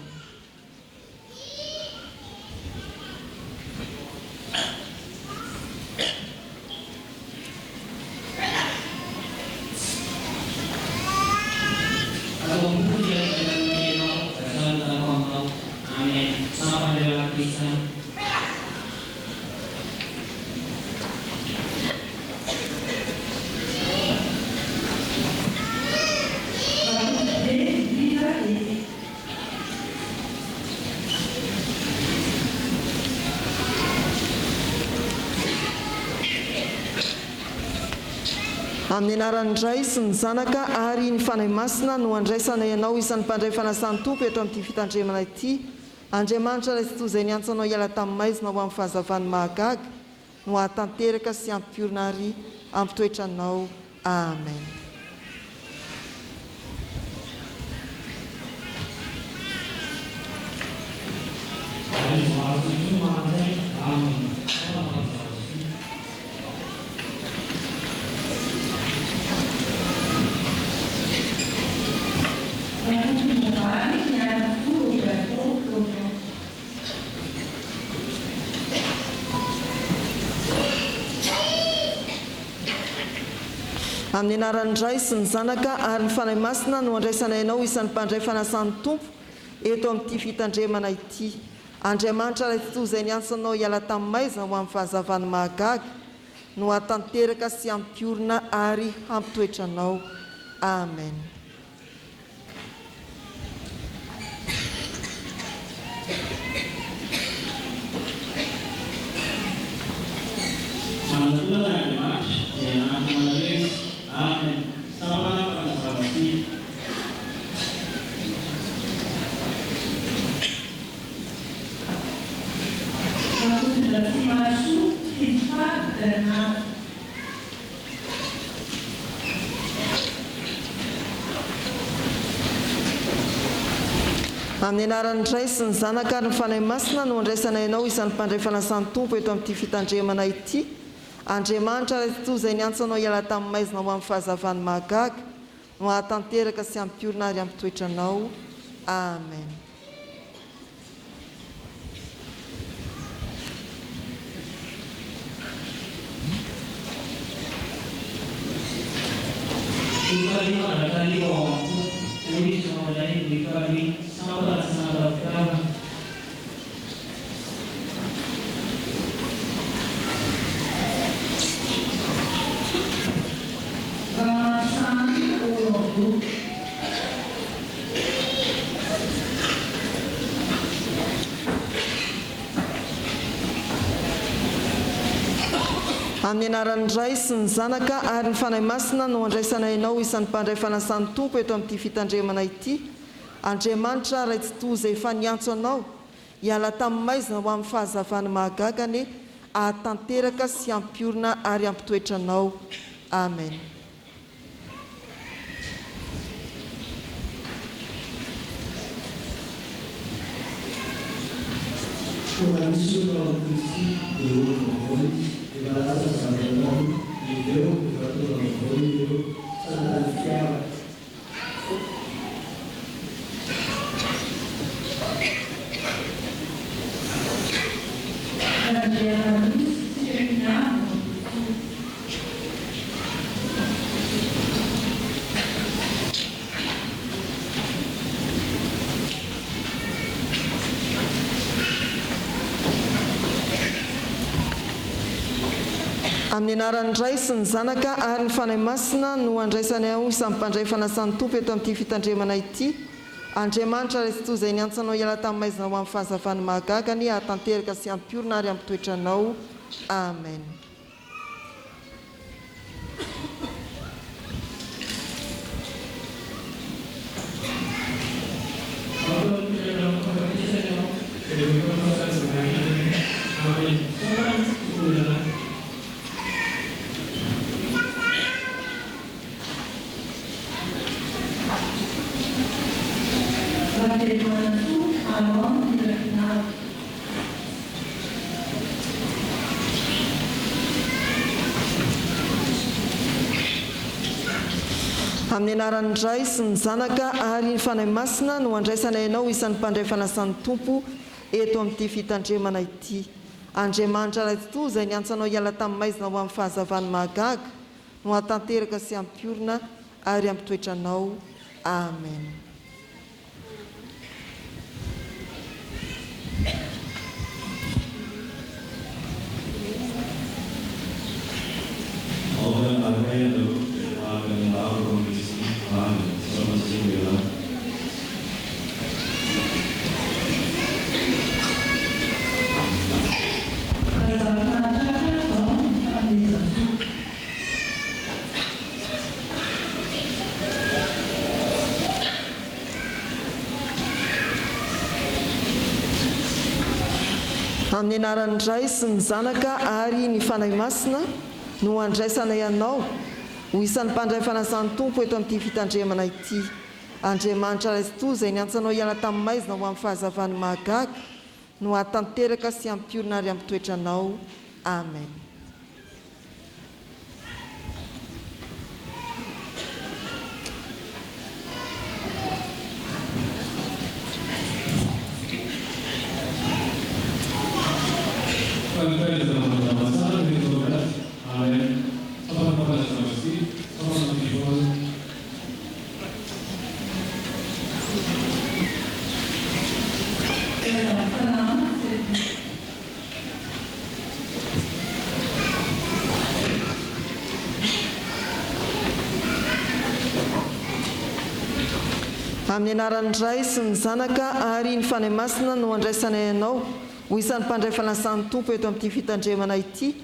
Amin'ny anaran'ny Ray sy ny Zanaka ary ny Fanahy Masina no andraisanay anao isan'ny mpandray fanasan'ny Tompo eto amin'ity fitandremana ity. Andriamanitra Ray Tsitoha izay niantso anao hiala tamin'ny maizina ho amin'ny fahazavany mahagaga no hahatanteraka sy hampiorina ary hampitoetra anao. Amen. Amin'ny anaran'ny Ray sy ny Zanaka ary ny Fanahy Masina no andraisanay anao isan'ny mpandray fanasan'ny Tompo eto amin'ity fitandremana ity. Andriamanitra Ray Tsitoha izay niantso anao hiala tamin'ny maizina ho amin'ny fahazavany mahagaga no hahatanteraka sy hampiorina ary hampitoetra anao. Amen. Amin'ny anaran'ny Ray sy ny Zanaka ary ny Fanahy Masina no andraisanay anao isan'ny mpandray fanasan'ny Tompo eto amin'ity fitandremana ity. Andriamanitra Ray Tsitoha izay niantso anao hiala tamin'ny maizina ho amin'ny fahazavany mahagaga no hahatanteraka sy hampiorina ary hampitoetra anao. Amen. Mifalia mandrakariva ao amin'ny Tompo, hoy izao indray, mifalia, sampana tsy nanam-pitiavana. Amin'ny anaran'ny Ray sy ny Zanaka ary ny Fanahy Masina no andraisanay anao isan'ny mpandray fanasan'ny Tompo eto amin'ity fitandremana ity. Andriamanitra Ray Tsitoha izay efa niantso anao hiala tamin'ny maizina ho amin'ny fahazavany mahagaga anie hahatanteraka sy hampiorina ary hampitoetra anao. Amen. Koa raha misy olona ao amin'i Kristy, dia olom-baovao izy, efa lasa ny zavatra taloha, ireo efa tonga vaovao ireo, sahala ny fitiavana. Amin'ny anaran'ny Ray sy ny Zanaka ary ny Fanahy Masina no andraisanay ao samy mpandray fanasan'ny Tompo eto amin'ity fitandremana ity. Andriamanitra Ray Tsitoha izay niantso anao hiala tamin'ny maizina ho amin'ny fahazavany mahagaga anie hahatanteraka sy hampiorina ary hampitoetra anao. Amen. Amin'ny anaran'ny Ray sy ny Zanaka ary ny Fanahy Masina no andraisanay anao isan'ny mpandray fanasan'ny Tompo eto amin'ity fitandremana ity. Andriamanitra Ray Tsitoha izay niantso anao hiala tamin'ny maizina ho amin'ny fahazavany mahagaga no hahatanteraka sy hampiorina ary hampitoetra anao. Amen. Amin'ny anaran'ny Ray sy ny Zanaka ary ny Fanahy Masina no andraisanay anao ho isan'ny mpandray fanasan'ny Tompo eto amin'ity fitandremana ity. Andriamanitra Ray Tsitoha izay niantso anao hiala tamin'ny maizina ho amin'ny fahazavany mahagaga no hahatanteraka sy hampiorina ary hampitoetra anao. Amen. Amin'ny anaran'ny Ray sy ny Zanaka ary ny Fanahy Masina no andraisanay anao ho isan'ny mpandray fanasan'ny Tompo eto amin'ity fitandremana ity.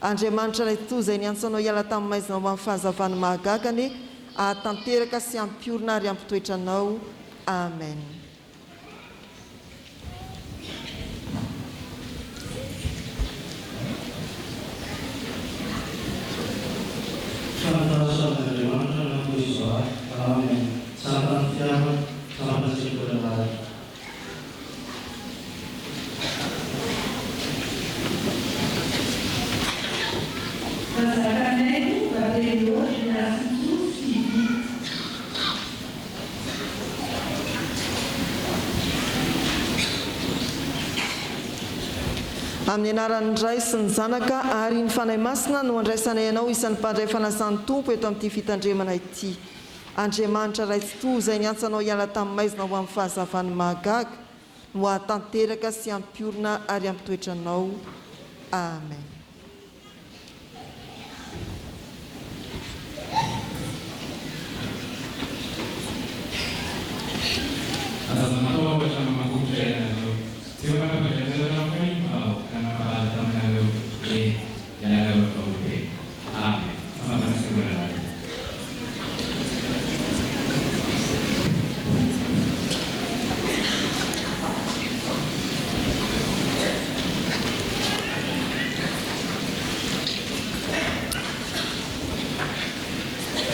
Andriamanitra Ray Tsitoha izay niantso anao hiala tamin'ny maizina ho amin'ny fahazavany mahagaga anie hahatanteraka sy hampiorina ary hampitoetra anao. Amen. Amen. Sampana fitiavana, sampana sekoly alahady. Amin'ny anaran'ny Ray sy ny Zanaka ary ny Fanahy Masina no andraisanay anao isan'ny mpandray fanasan'ny Tompo eto amin'ity fitandremana ity. Andriamanitra Ray Tsitoha izay niantso anao hiala tamin'ny maizina ho amin'ny fahazavany mahagaga no hahatanteraka sy hampiorina ary hampitoetra anao. Amen. Aza matahotra na matahotra ianareo. Tsy efa nampandre anareo fahiny va aho ka nampahalala taminareo, eny, ianareo efa olobe. Amen. Famantarantsika anareo.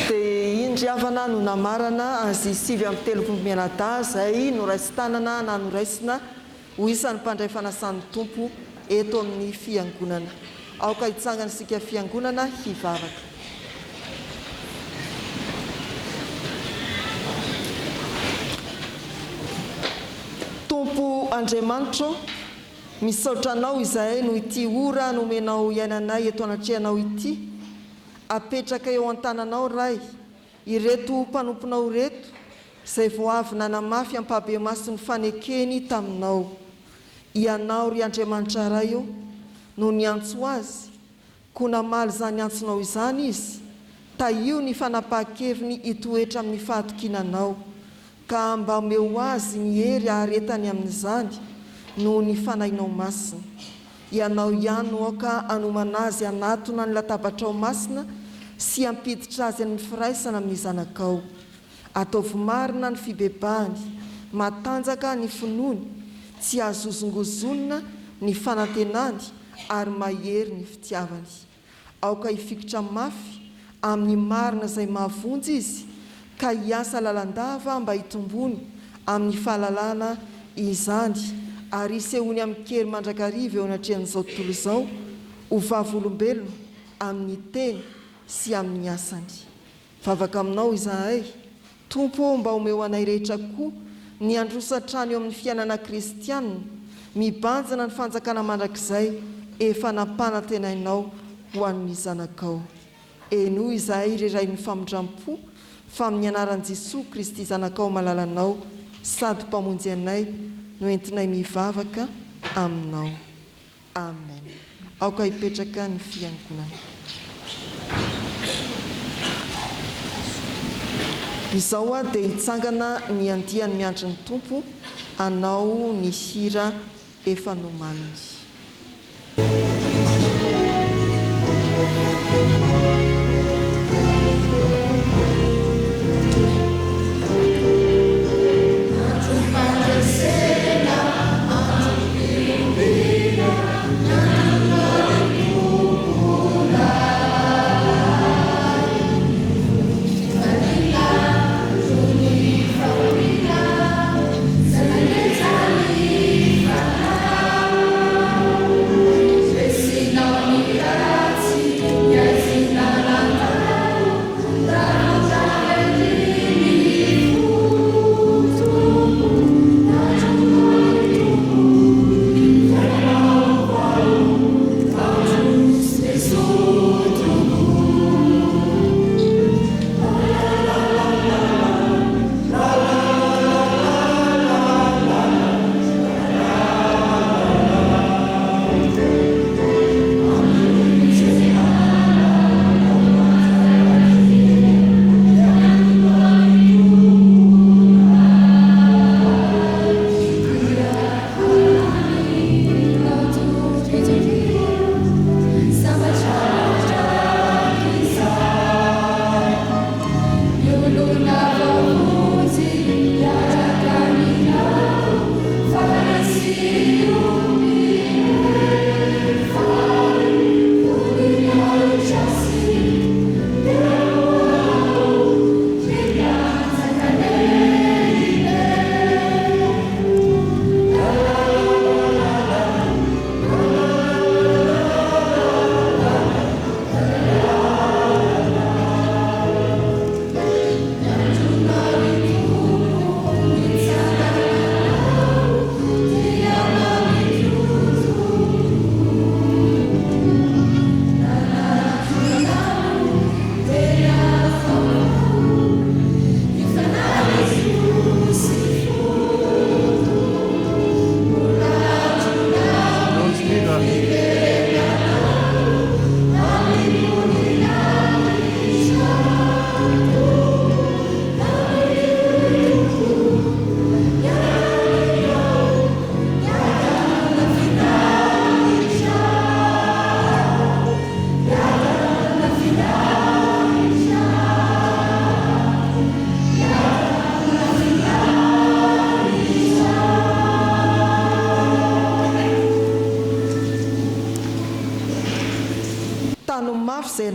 Dia iny ry havana no namarana azy 39 mianadahy izay noraisin-tanana na noraisina ho isan'ny mpandray fanasan'ny Tompo eto amin'ny Fiangonana. Aoka hitsangana isika Fiangonana hivavaka. Tompo Andriamanitro, misaotra Anao izahay noho ity ora nomenao hiainanay eto anatrehanao ity. Apetraka eo an-tananao, Ray, ireto mpanomponao ireto, izay vao avy nanamafy ampahibemaso ny fanekeny taminao. Ianao, ry Andriamanitra Ray ô, no niantso azy, koa namaly izany antsonao izany izy, tahio ny fanapahan-keviny hitoetra amin'ny fahatokiana Anao, ka mba omeo azy ny hery haharetany amin'izany, noho ny Fanahinao Masina. Ianao ihany no aoka hanomana azy hanatona ny latabatrao masina sy hampiditra azy amin'ny firaisana amin'ny Zanakao. Ataovy marina ny fibebahany, matanjaka ny finoany, tsy azo hozongozonina ny fanantenany ary mahery ny fitiavany. Aoka hifikitra mafy amin'ny marina izay mahavonjy izy ka hiasa lalandava mba hitombony amin'ny fahalalana izany ary hisehoany amin-kery mandrakariva eo anatrehan'izao tontolo izao ho vavolombelona amin'ny teny sy amin'ny asany. Vavaka aminao izahay, Tompo ô mba omeo anay rehetra koa ny handroso hatrany eo amin'ny fiainana kristiana, mibanjina ny fanjakana mandrakizay efa nampanantenainao ho an'ny zanakao. Henoy izahay ry Rain'ny famindram-po fa amin'ny anaran'i Jesoa Kristy Zanakao malalanao sady Mpamonjy anay no entinay mivavaka aminao. Amen. Aoka hipetraka ny fiangonana. Izao aho dia hitsangana ny andiany miandry ny Tompo hanao ny hira efa nomaniny.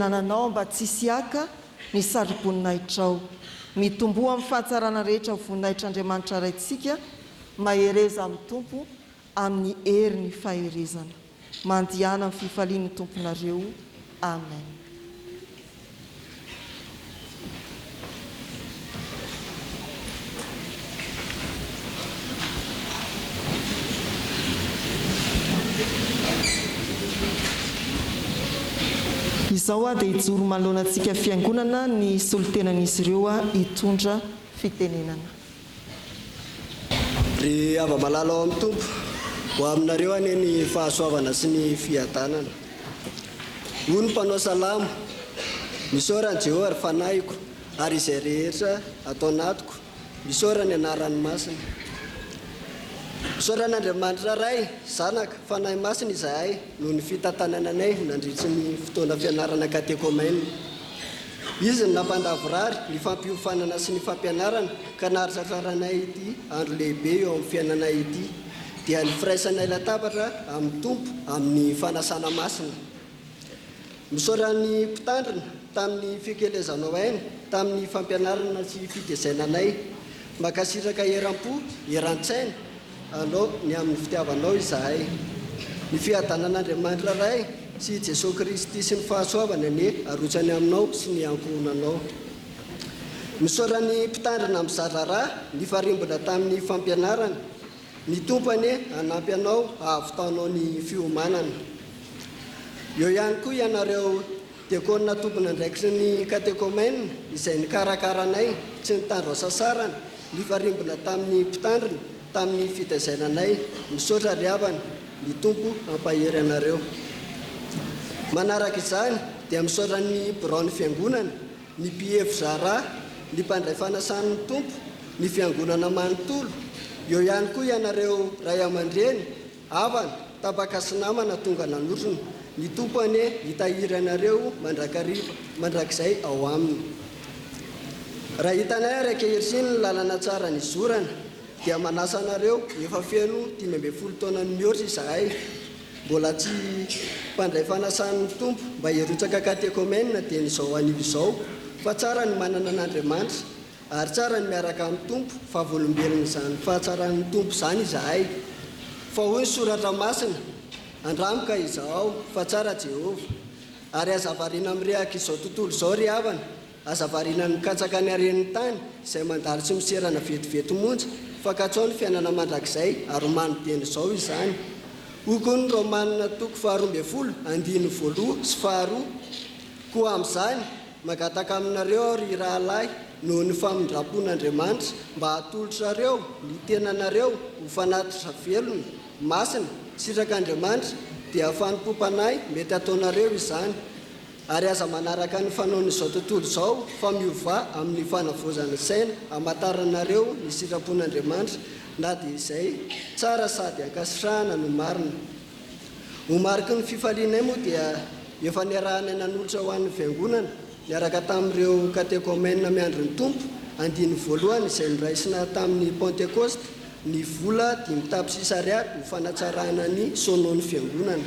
anananao mba tsy hisy haka ny saroboninaitrao. Mitomboa amin'ny fahatsarana rehetra ho voninahitr'Andriamanitra Raintsika, mahereza amin'ny Tompo amin'ny herin'ny faherezana. Mandihana amin'ny fifalian'ny Tomponareo. Amen. Izao aho dia hijoro manoloana antsika Fiangonana ny solontenan'izy ireo hitondra fitenenana. Ry hava-malala ao amin'ny Tompo, ho aminareo anie ny fahasoavana sy ny fiadanana. Hoy ny mpanao salamo, Misaora an'i Jehovah, ry fanahiko, ary izay rehetra ato anatiko, misaora ny anarany masina. Misaotra an'Andriamanitra Ray, Zanaka, Fanahy Masina izahay noho ny fitantanany anay nandritry ny fotoana fianarana katekomena. Izy no nampandavorary ny fampiofanana sy ny fampianarana ka nahatratraranay ity andro lehibe eo amin'ny fiainanay ity, dia ny firaisanay latabatra amin'ny Tompo amin'ny fanasana masina. Misaotra ny Mpitandrina tamin'ny fikelezanao aina tamin'ny fampianarana sy fitezaina anay. Mankasitraka eram-po, eran-tsaina anao ny amin'ny fitiavanao izahay. Ny fiadanan'Andriamanitra Ray sy i Jesoa Kristy sy ny fahasoavany anie arotsany aminao sy ny ankohonanao. Misaotra ny Mpitandrina mizara-draharaha nifarimbona tamin'ny fampianarana. Ny Tompo anie hanampy anao hahavitanao ny fiomanana. Eo ihany koa ianareo Diakona tompon'andraikitry ny Katekomena izay nikarakara anay tsy nitandro hasasarana, nifarimbona tamin'ny Mpitandrina tamin'ny fitaizana anay. Misaotra ry havana, ny Tompo hampahery anareo. Manaraka izany dia misaotra ny Biraon'ny Fiangonana ny mpihevi-draharaha, ny mpandray fanasan'ny Tompo, ny Fiangonana manontolo, eo ihany koa ianareo ray aman-dreny, havana, tapaka sy namana tonga nanotrona. Ny Tompo anie hitahiry anareo mandrakariva, mandrakizay ao Aminy. Raha hitanay ary ankehitriny ny lalana tsara nizorana, dia manasa anareo efa feno 15 taona ny mihoatra izahay, Mbola tsy mpandray fanasan'ny Tompo mba hirotsaka katekomena dieny izao anio izao fa tsara ny manana an'Andriamanitra ary tsara ny miaraka amin'ny Tompo vavolombelon'izany fahatsaran'ny Tompo izany izahay fa hoy ny soratra masina andramo ka izahao fa tsara Jehovah ary aza variana mirehaka izao tontolo izao ry havana Aza variana ny mikatsaka ny haren'ny tany, izay mandalo tsy miserana vetivety monja, fa katsao ny fiainana mandrakizay, ary omano dieny izao izany. Hoy koa ny Romana toko faharoa andininy voaloha sy faharoa, Koa amin'izany, mangataka aminareo aho, ry rahalahy, noho ny famindram-pon'Andriamanitra, mba hatolotrareo ny tenanareo ho fanatitra velona, masina, sitrak'Andriamanitra, dia fanompoam-panahy mety hataonareo izany. Ary aza manaraka ny fanaon'izao tontolo izao, fa miovà amin'ny fanavaozana saina hamantaranareo ny sitrapon'Andriamanitra, na dia izay tsara sady ankasitrahana no marina. Ho mariky ny fifalianay moa dia efa niarahanay nanolotra ho an'ny Fiangonana, niaraka tamin'ireo katekomena miandry ny Tompo, andininy voalohany izay noraisina tamin'ny Pantekosta, ny vola dimy tapitrisa ariary ho fanatsarana ny sono-n'ny Fiangonana.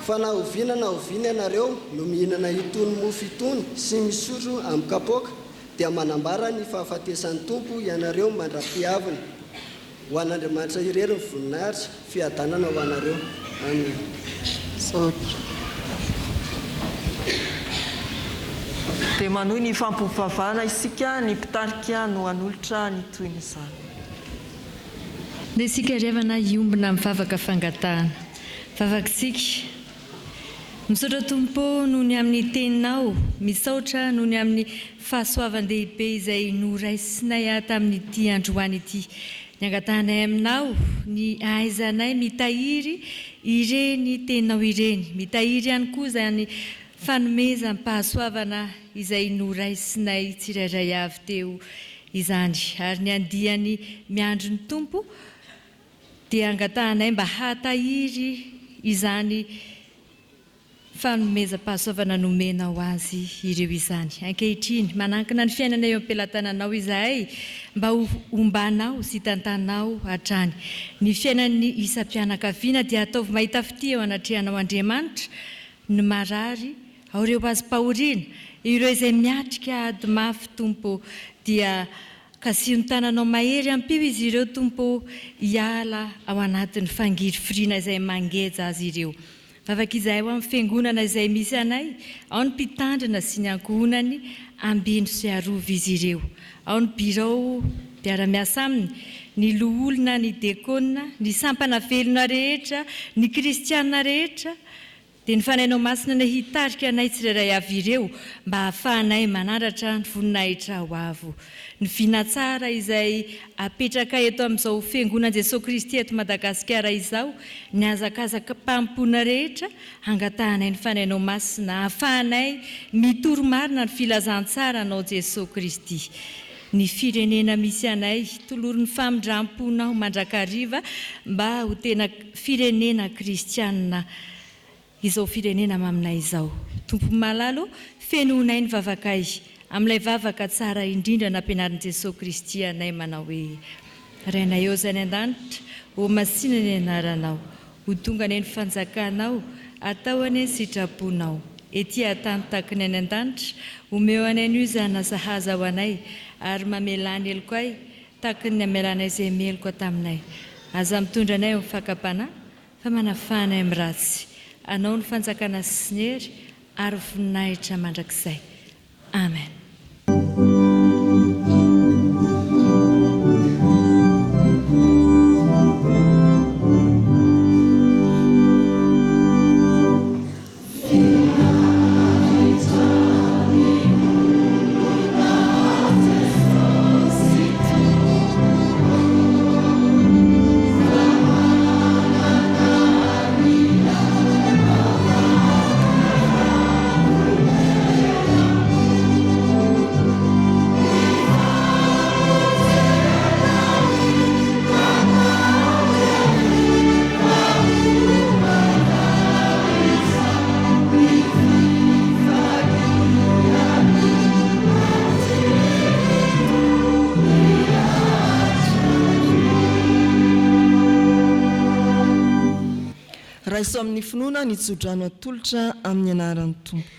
Fa na oviana na oviana ianareo no mihinana itony mofo itony sy misotro amin'ny kapoaka, dia manambara ny fahafatesan'ny Tompo ianareo mandra-pihaviny. Ho an'Andriamanitra irery ny voninahitra, fiadanana ho anareo. Amena. Misaotra. Dia manohy ny fampivavahana isika, ny mpitarika no hanolotra ny tohin'izany. Ndeha isika ry havana hiombona amin'ny vavaka fangatahana. Vavakitsika. Misaotra Tompo ô noho ny amin'ny Teninao, misaotra noho ny amin'ny fahasoavan-dehibe izay noraisinay ahy tamin'ity androany ity. Ny angatahanay Aminao ny hahaizanay mitahiry ireny Teninao ireny, mitahiry ihany koa izany fanomezam-pahasoavana izay noraisinay tsirairay avy teo izany. Ary ny andiany miandry ny Tompo dia angatahanay mba hahatahiry izany fanomezam-pahasoavana nomenao azy ireo izany. Ankehitriny, manankina ny fiainana eo am-pelatananao izahay mba ho hombanao sy tantanao hatrany. Ny fiainan'ny isam-pianakaviana dia ataovy mahita fitia eo anatrehanao Andriamanitra, ny marary, Ao ireo azom-pahoriana, ireo izay miatrika ady mafy, Tompo ô, dia kasiho ny tananao mahery ampio izy ireo, Tompo ô, hiala ao anatin'ny fangirifiriana izay mangeja azy ireo. Vavaka izahay ho amin'ny fiangonana izay misy anay, ao ny mpitandrina sy ny ankohonany, ambino sy arovy izy ireo. Ao ny birao mpiara-miasa aminy, ny loholona, ny dekona, ny sampana velona rehetra, ny kristiana rehetra, Dia ny Fanahinao Masina anie hitarika anay tsirairay avy ireo mba hahafahanay manandratra ny voninahitra ho avo. Ny vina tsara izay apetrakay eto amin'izao Fiangonan'i Jesoa Kristy eto Madagasikara izao, ny hazakazakam-panompoana rehetra, hangatahanay ny Fanahinao Masina hahafahanay mitory marina ny filazantsara anao Jesoa Kristy. Ny firenena misy anay, tolory ny famindram-ponao mandrakariva mba ho tena firenena kristianina izao firenena maminay izao. Tompo malala ô, fenoinay ny vavakay amin'ilay vavaka tsara indrindra nampianarin'i Jesoa Kristy anay manao hoe, Rainay eo izay any an-danitra, ho masina ny anaranao, Ho tonga anie ny fanjakanao, atao anie ny sitraponao, ety an-tany tahaky ny any an-danitra, omeo anay anio izay hanasahaza ho anay, ary mamelà ny helokay, tahaky ny namelanay izay meloka taminay. Aza mitondra anay amin'ny fakam-panahy, fa manafaha anay amin'ny ratsy. Anao ny fanjakana sy ny hery ary voninahitra mandrakizay. Amen. Raiso amin'ny finoana ny tsodrano atolotra amin'ny anaran'ny Tompo.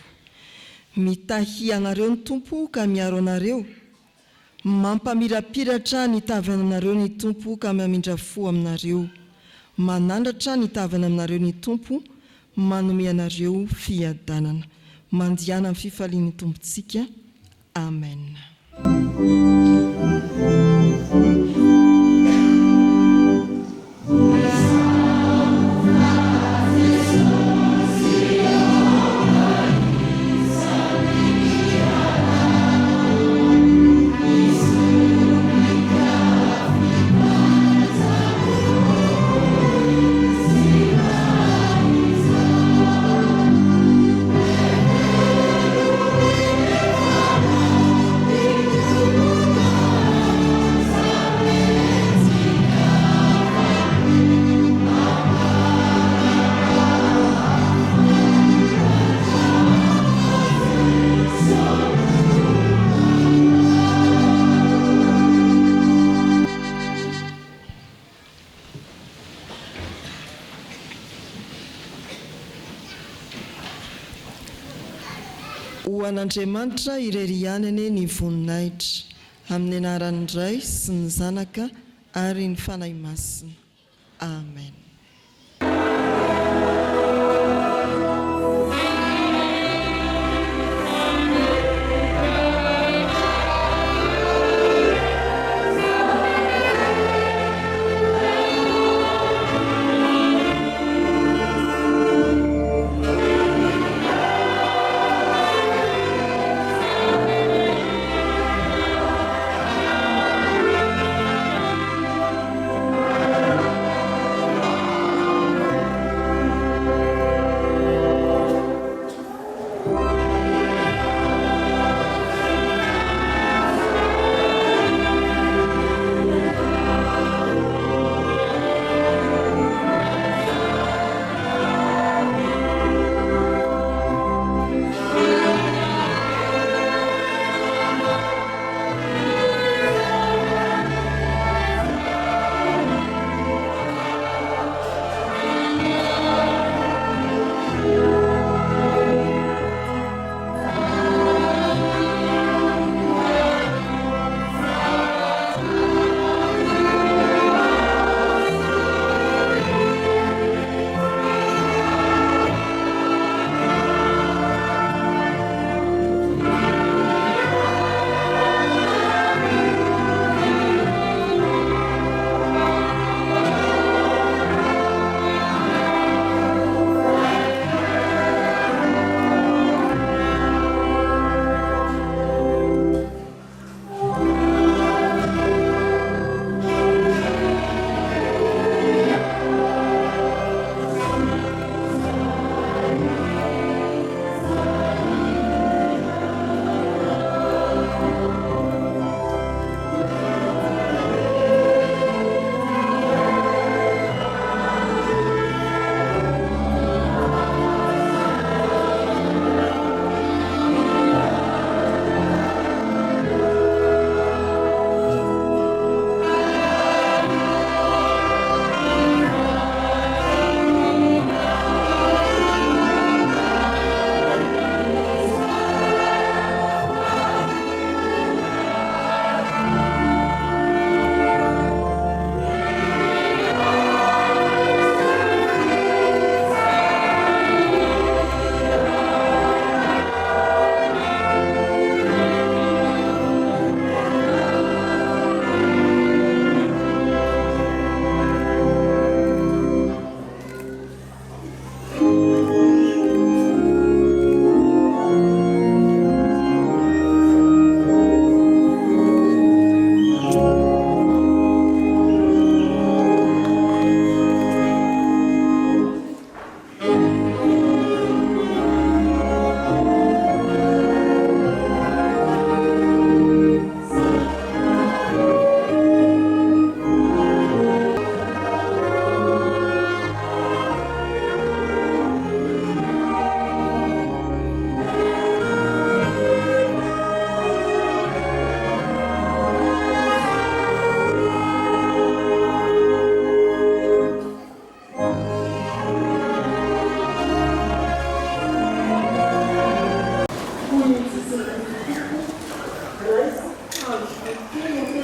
Mitahy anareo ny Tompo ka miaro anareo. Mampamirapiratra ny tavany aminareo ny Tompo ka mamindra fo aminareo. Manandratra ny tavany aminareo ny Tompo, manome anareo fiadanana. Mandehana amin'ny fifalian'ny Tompontsika. Amen. Ho an'Andriamanitra irery ihany anie ny voninahitra, amin'ny anaran'ny Ray sy ny Zanaka ary ny Fanahy Masina. Amen.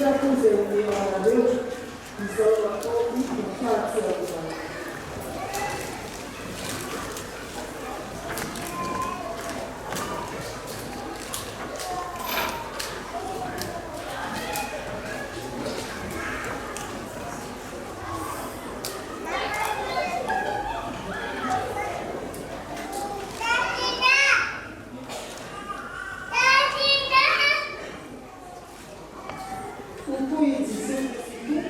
sitrapo izay omeo anareo, izao no ataovy ho fahatsiarovana Ahy. Ho toy i Jesoa Kristy Tompo,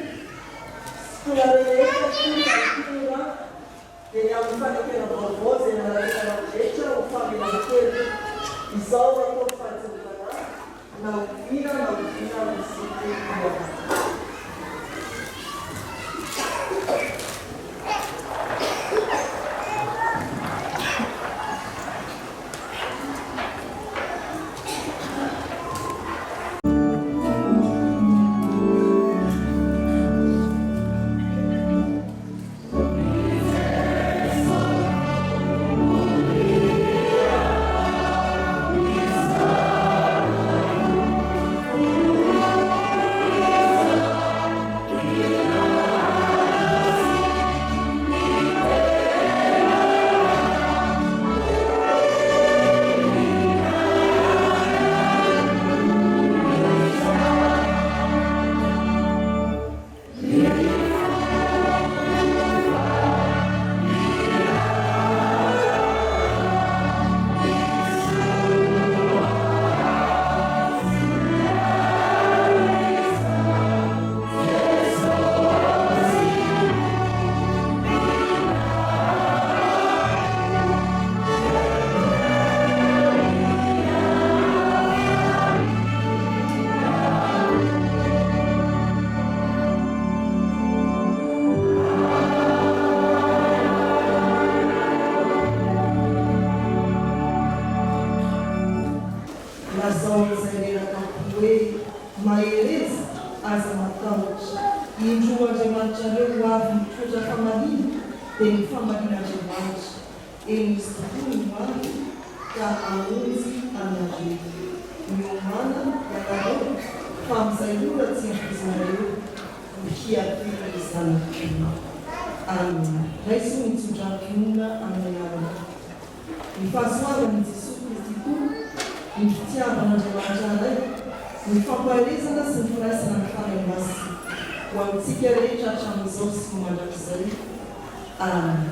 sy toy anareo rehetra mpitondra ny finoana dia ny amin'ny fanekena vaovao izay nanarenana ny rehetra ho famelana heloka. Izao no ataoko fahatsiarovana ahy, na oviana na oviana misotro ianareo. Lazao amin'izay reraka am-po hoe, Mahereza, aza matahotra. Indro Andriamanitrareo ho avy mitondra famaliana, dia ny famalian'Andriamanitra. Eny izy tokoa no ho avy ka hamonjy anareo. Miomàna ianareo, fa amin'izay ora tsy ampoizinareo no hiavian'ny Zanak'olona. Amena. Raiso ny tsodranom-pinoana amin'ny anaran'ny Tompo. Ny fahasoavan'i Jesoa Kristy Tompo, ny fitiavan'Andriamanitra Ray, ny fampaherezana sy ny firaisana ny Fanahy Masina, ho amintsika rehetra hatramin'izao sy ho mandrakizay. Amena.